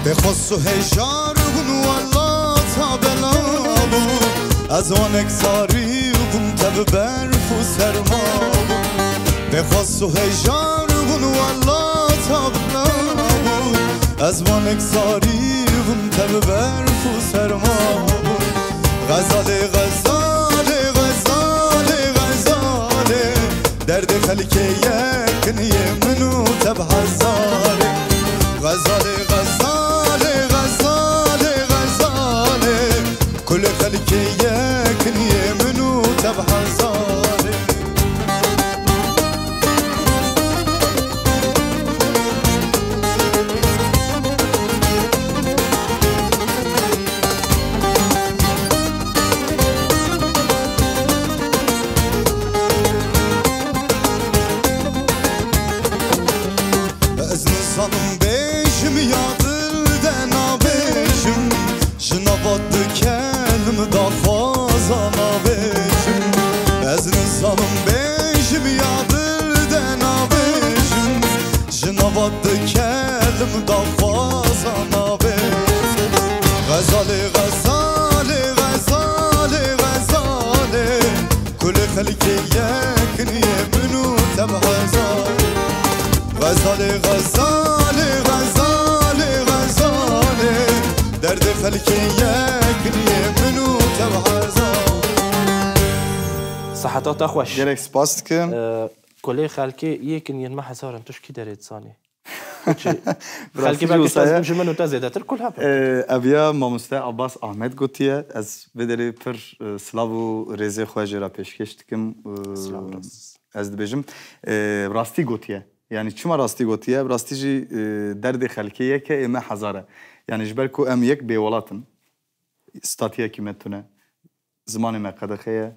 Tê xwest û hêjar bûn welata bela bûn. Ez wanek zarî bûm te bi berf û serma bûn. Tê xwest û hêjar bûn welata bela bûn. Ez wanek zarî bûm te bi berf û serma bûn. Xezalê, xezalê, xezalê, xezalê. Derdê xelkê yekin yê min û te bi hezarê. Xezalê, xezalê, xezalê, xezalê. Kulê xelkê yekin yê min û te bi hezarê. Ez nizanim bêjim ya dil de nabêjim, ji nava du kelim daxwaza nabêjim. Ez nizanim bêjim ya dil de nabêjim, ji nava du kelim daxwaza nabêjim. Xezalê, xezalê, xezalê, xezalê. Kulê xelkê yekin yê min û te bi hezar. Xezalê, xezalê, xezalê, xezalê. Derdê xelkê yek lê min û tev hezar. Seheta te xweş. Gelek spas dikim. Kulê xelkê yekin yên me hezar in, tu ji kî derê dizanî? Xelkê belkî ez ji min û te zêdetir kul hebin. Ev ya mamoste Abbas Ahmet gotiye. Ez vê derê pir e, silav û rêzê xwe jê re pêşkêş dikim. E, ez dibêjim e, rastî gotiye. Yani çima rastî gotiye? Rastî jî e, derdê xelkê yek e, ê me hezar e. Yani ji ber ku em yek bêwelat in, statiyekî me tune, zimanê me qedexe ye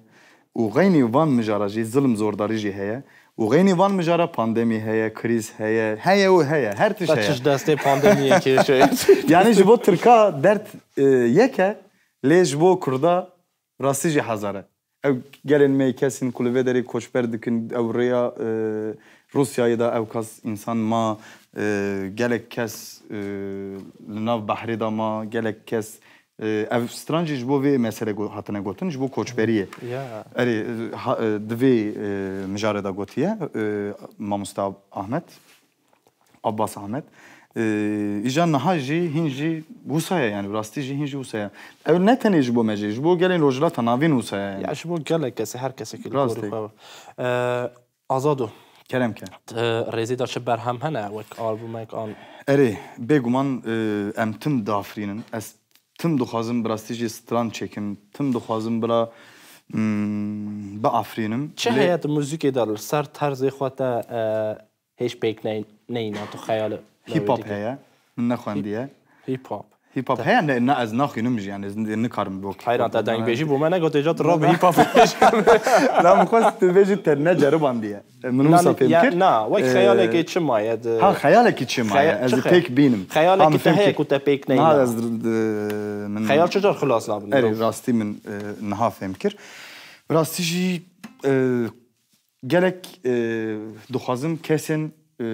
û xeynî van mijara jî zilm zordarî jî heye û xeynî van mijara pandemî heye, krîz heye, heye û heye, her tişt heye. Çi ji destê pandemiyê kêşe. Yani ji bo Tirka derd e, yek e, lê ji bo Kurda rastî jî hezar e. Ew gelên me kesên ku li vê derê koçber dikin, ew rêya e, Rûsyayê de ew kas însan ma, e, gelek kes e, li nav behrê de ma, gelek kes e, ev stran jî ji bo vê mesele go- hatine gotin, ji bo koçberiyê. Ya. Erê, e, ha- e, di vê e, mijarê de gotiye e, mamoste Ahmet. Abbas Ahmet. Îja niha jî hîn jî wisa ye, yani rastî jî hîn jî wisa ye. Ew ne tenê ji bo me jî, ji bo gelên Rojhilata Navîn wisa ye. Yani. Ya ji bo gelek kesê, her kesekî li gorî xwe. Azado. Kerem ke. Rêzî de çi berhem hene wek albumek an? Erê, bêguman em tim diafirînin. Ez tim dixwazim bi rastî jî stran çêkim. Tim dixwazim bila biafirînim. Çi heye di muzîkê de li ser terzê xwe te hêj pêk neyna tu xeyal. Hip hop heye. Min nexwendiye. Hip hop. Hip hop heye ne, ne ez naxwînim jî yani ez nikarim bok. Heyran te dengbêjî bû me negot êca tu rabe hip hop pêş. La min xwest tu bêjî te neceribandiye. Min wisa fêm kir. Na, wek xeyalekê çi maye di. Ha xeyalekî çi maye ez ê pêk bînim. Xeyalekî te heye ku te pêk neyna. Ha ez min. Xeyal çi car xilas nabin. Erê rastî min niha fêm kir. Rastî jî Gelek e, dixwazim kesên e,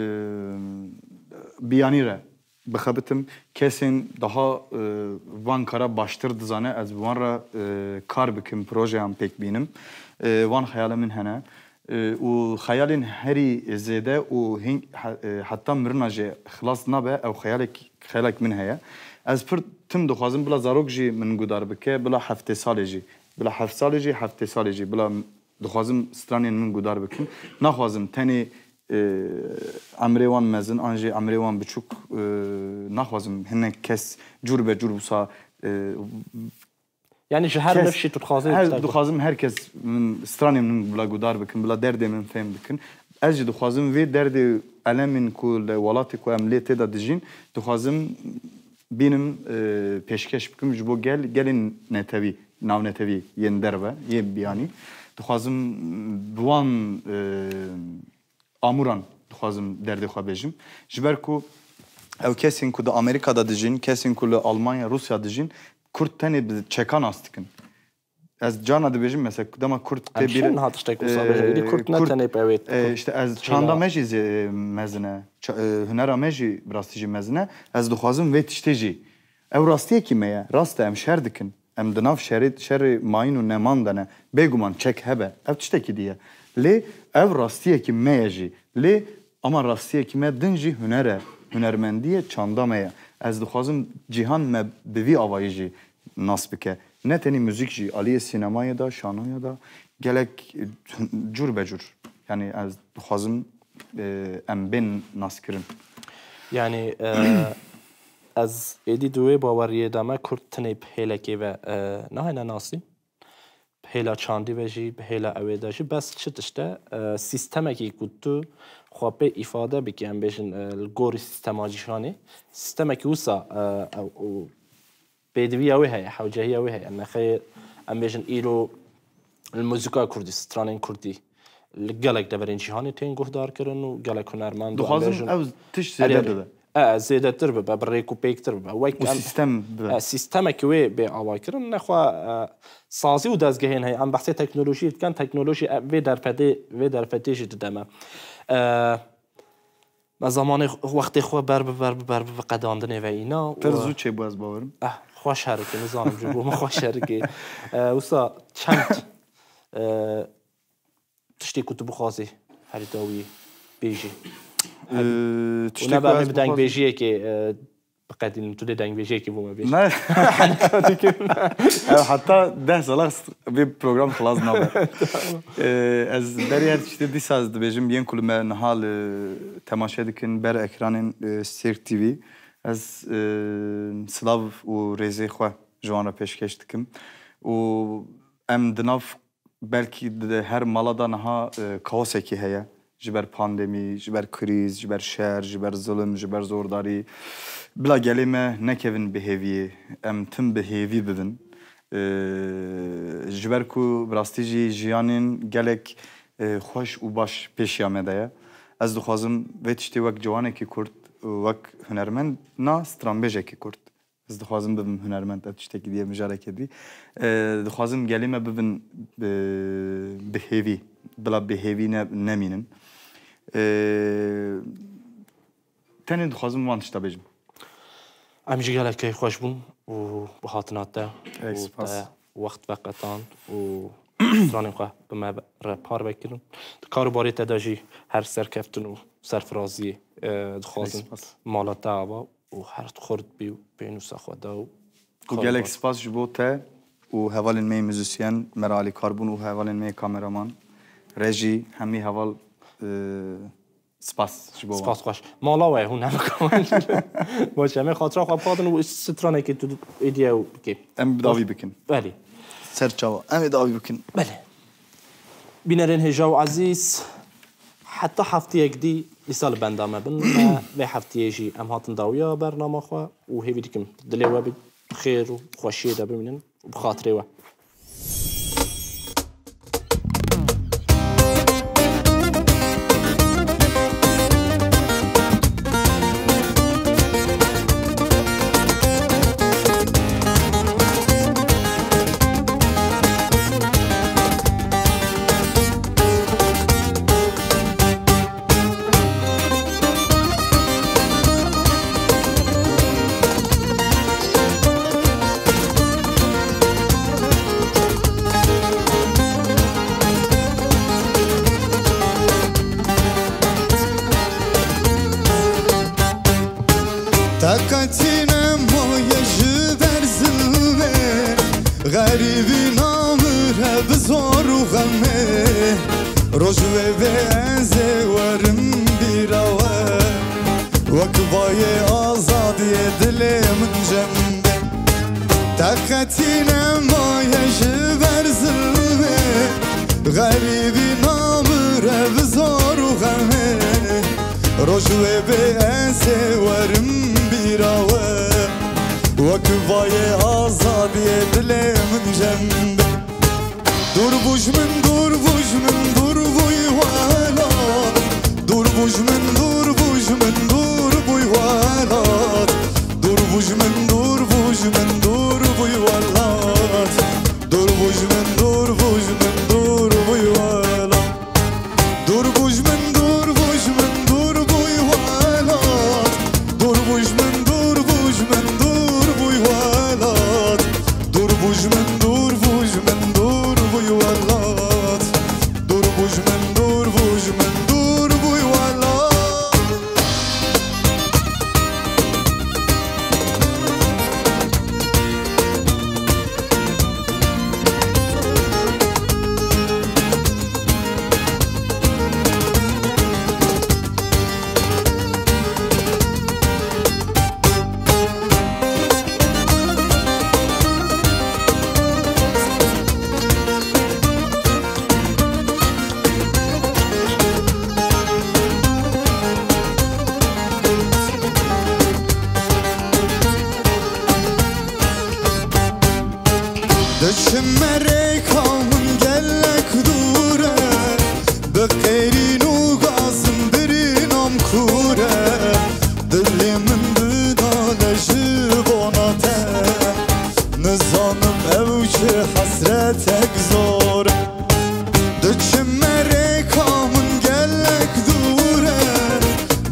biyanî re bixebitim, kesên daha e, van kara baştir dizane, ez bi wan re e, kar bikim, projeyan pêk bînim. E, wan xeyalê min hene. E, û xeyalên herî zêde û hîn- he- e, heta mirina jê xilas nabe, ew xeyalek, xeyalek min heye. Ez pir tim dixwazim bila zarok jî min gudar bike, bila heftê salê jî, bila heft salê jî, heftê salê jî, bila Dixwazim stranên min gudar bikim. Naxwazim tenê e, emrê wan mezin an jî emrê wan biçûk e, naxwazim hinek kes cûr be cûr wisa e, Yani ji her nifşî tu dixwazî her, dixwazim her kes min stranên min bila gudar bikin, bila derdê min fêm bikin. Ez jî dixwazim vê derdê elemên ku li welatê ku em lê tê de dijîn, dixwazim bînim e, pêşkeş bikim ji bo gel, gelên netewî, navnetewî yên derve, yên biyanî. Dixwazim bi wan e, amûran dixwazim derdê xwe bêjim. Ji ber ku ew kesên ku di Amerîka de dijîn, kesên ku li Almanya, Rûsya dijîn, Kurd tenê bi çeka nas dikin. Ez carna dibêjim, mesela dema Kurd tê bîr... Em niha tiştek wisa bêje, êdî Kurd ne tenê bi ew ê. E, işte ez çanda me jî zê- mezin e, ça- e, hunera me jî bi rastî jî mezin e. Ez dixwazim vê tiştê jî. Ew rastiyekî me ye, rast e em şer dikin. Em di nav şerê, şerê mayîn û neman de ne. Bêguman çek hebe, ev tiştekî dî ye. Lê ev rastiyekî me ye jî. Lê ama rastiyekî me din jî huner e, hunermendî ye, çanda me ye. Ez dixwazim cîhan me bi vî avayî jî nas bike. Ne tenî muzîk jî, aliyê sînemayê de, şanoyê de gelek cûr be cûr. Yani ez dixwazim e, em bên naskirin. Yani e, ez êdî di wê baweriyê de me Kurd tinê bi hêlekê ve e, nahêne nasîn. Bi hêla çandî ve jî, bi hêla ewê de jî. Bes çi tişt e? E, sîstemekî ku tu xwe pê îfade bikî, em bêjin e, li gorî sîstema cîhanê. Sîstemekî wisa e, ew- û pêdiviya wê heye, hewcehiya wê heye. Nexê em bêjin îro li muzîka kurdî, stranên kurdî li gelek deverên cîhanê tên guhdarkirin û gelek hunermend û em Dixwazim bêjin ew tişt zêde bibe. E, zêdetir bibe, bi rêk û pêktir bibe. Wek Û em sîstem bibe. E, sîstemekî wê bê avakirin. Nexwe e, sazî û dezgehên heye. Em behsê teknolojiyê dikin, teknolojî e, vê derfetê, vê derfetê jî dide me. E, Me zamanê xwe, wextê xwe ber bi ber bi ber bi bi qedandinê ve îna. Pir zû çêbû ez bawerim. Eh, xwe şerikê, nizanim ji bo min xwe şerikê. Eh, wisa çend eh, tiştê ku tu bixwazî herî dawî bêjî. Eh, û tiştê ku nebe ez bi bixwazim dengbêjiyekê eh, biqedînin. Tu dê dengbêjiyekî bo me bêjî. Ne. Heta dikim. Ew heta deh sala vê program xilas nabe. Tamam. Ee, ez berî her tiştê dîsa ez dibêjim, yên ku li me niha li temaşe dikin ber ekranên, e, Sêrk T V. Ez, e, silav û rêzê xwe ji wan re pêşkêş dikim. Û em di nav belkî di her mala de niha, e, kaosekî heye. Ji ber pandemî, ji ber krîz, ji ber şer, ji ber zulm, ji ber zordarî. Bila gelê me nekevin bi hêviyê. Em tim bi hêvî bibin. E, ji ber ku bi rastî jî jiyanên gelek, e, xweş û baş pêşiya me de ye. Ez dixwazim vê tiştê wek ciwanekî Kurd, wek hunermend, na stranbêjekî Kurd. Ez dixwazim bibim hunermend, ev tiştekî diye mijarekê dî. E, dixwazim gelê me bibin, e, bi hêvî, bila bi hêvî ne, nemînin. E, tenê dixwazim van tişta bêjim. Em jî gelek keyfxweş bûn û bi hatina te Ey, û spas. Te wext veqetan û stranên xwe bi me re parve kirin. Di kar û barê te de jî her serkeftin û serfiraziyê, e, dixwazin. Ey, spas. Mala te ava û her xurt bî û pênûsa xwe da û Û gelek spas ji bo te û hevalên me yê muzîsyen, me re alîkar bûn û hevalên me yê kameraman, rejî, hemî heval, e, spas ji bo wan. Spas xweş. Mala we hûn hemî kawan. Baş, em ê xatira xwe biqatin û stranekê tu êdî ew bikê. Em bi dawî bikin. Belê. Ser çawa. Em ê dawî bikin. Belê. Bînerên hêja û ezîz, heta hefteyek dî dîsa li benda me bin. Me vê hefteyê jî em hatin dawiya bernama xwe û hêvî dikim dilê we bi xêr û xweşiyê de bimînin û bi xatirê we. Teqetî nemaye ji ber zilmê, xerîbî namire bi zor û xemê. Roj wê bê ez ê werim bîra we, wek bayê azadiyê dilê min cem bê. Teqetî nemaye ji ber zilmê, xerîbî namire bi zor û xemê. Roj wê bê ez ê werim bîra we, wek bayê azadiyê dilê min cem bê. Dûr bû ji min, dûr bû ji min, dûr bûy welat. Dûr bû ji min, dûr bû ji min, dûr bûy welat. Dûr bû ji min, dûr bû ji min, dûr bûy welat. Dûr bû ji min, dûr bû ji min, dûr bûy welat. Dûr bû ji min, dûr bû ji min, dûr bûy welat. Dûr bû ji min, dûr bû ji min, dûr bûy welat. Dûr bû ji min, dûr bû ji min, dûr bûy welat. Dûr bû ji min, dûr bû ji min, dûr bûy welat. Diçim merêka min gelek dûr e, bi qêrîn û gazin birînam kûr e. Dilê min bi nale ji bona te, nizanim ew çi hesretek zor e. Diçim merêka min gelek dûr e,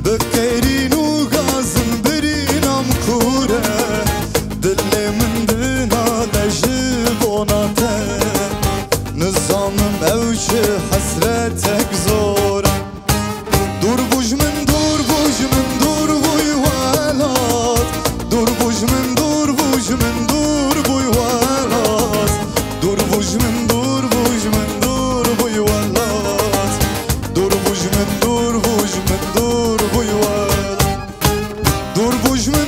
bi qêrîn û gazin birînam kûr e. Dilê min dinale ji bona te, nizanim ew çi hesretek zor e. Dûr bû ji min, dûr bû ji min, dûr bûy welat. Dur bujme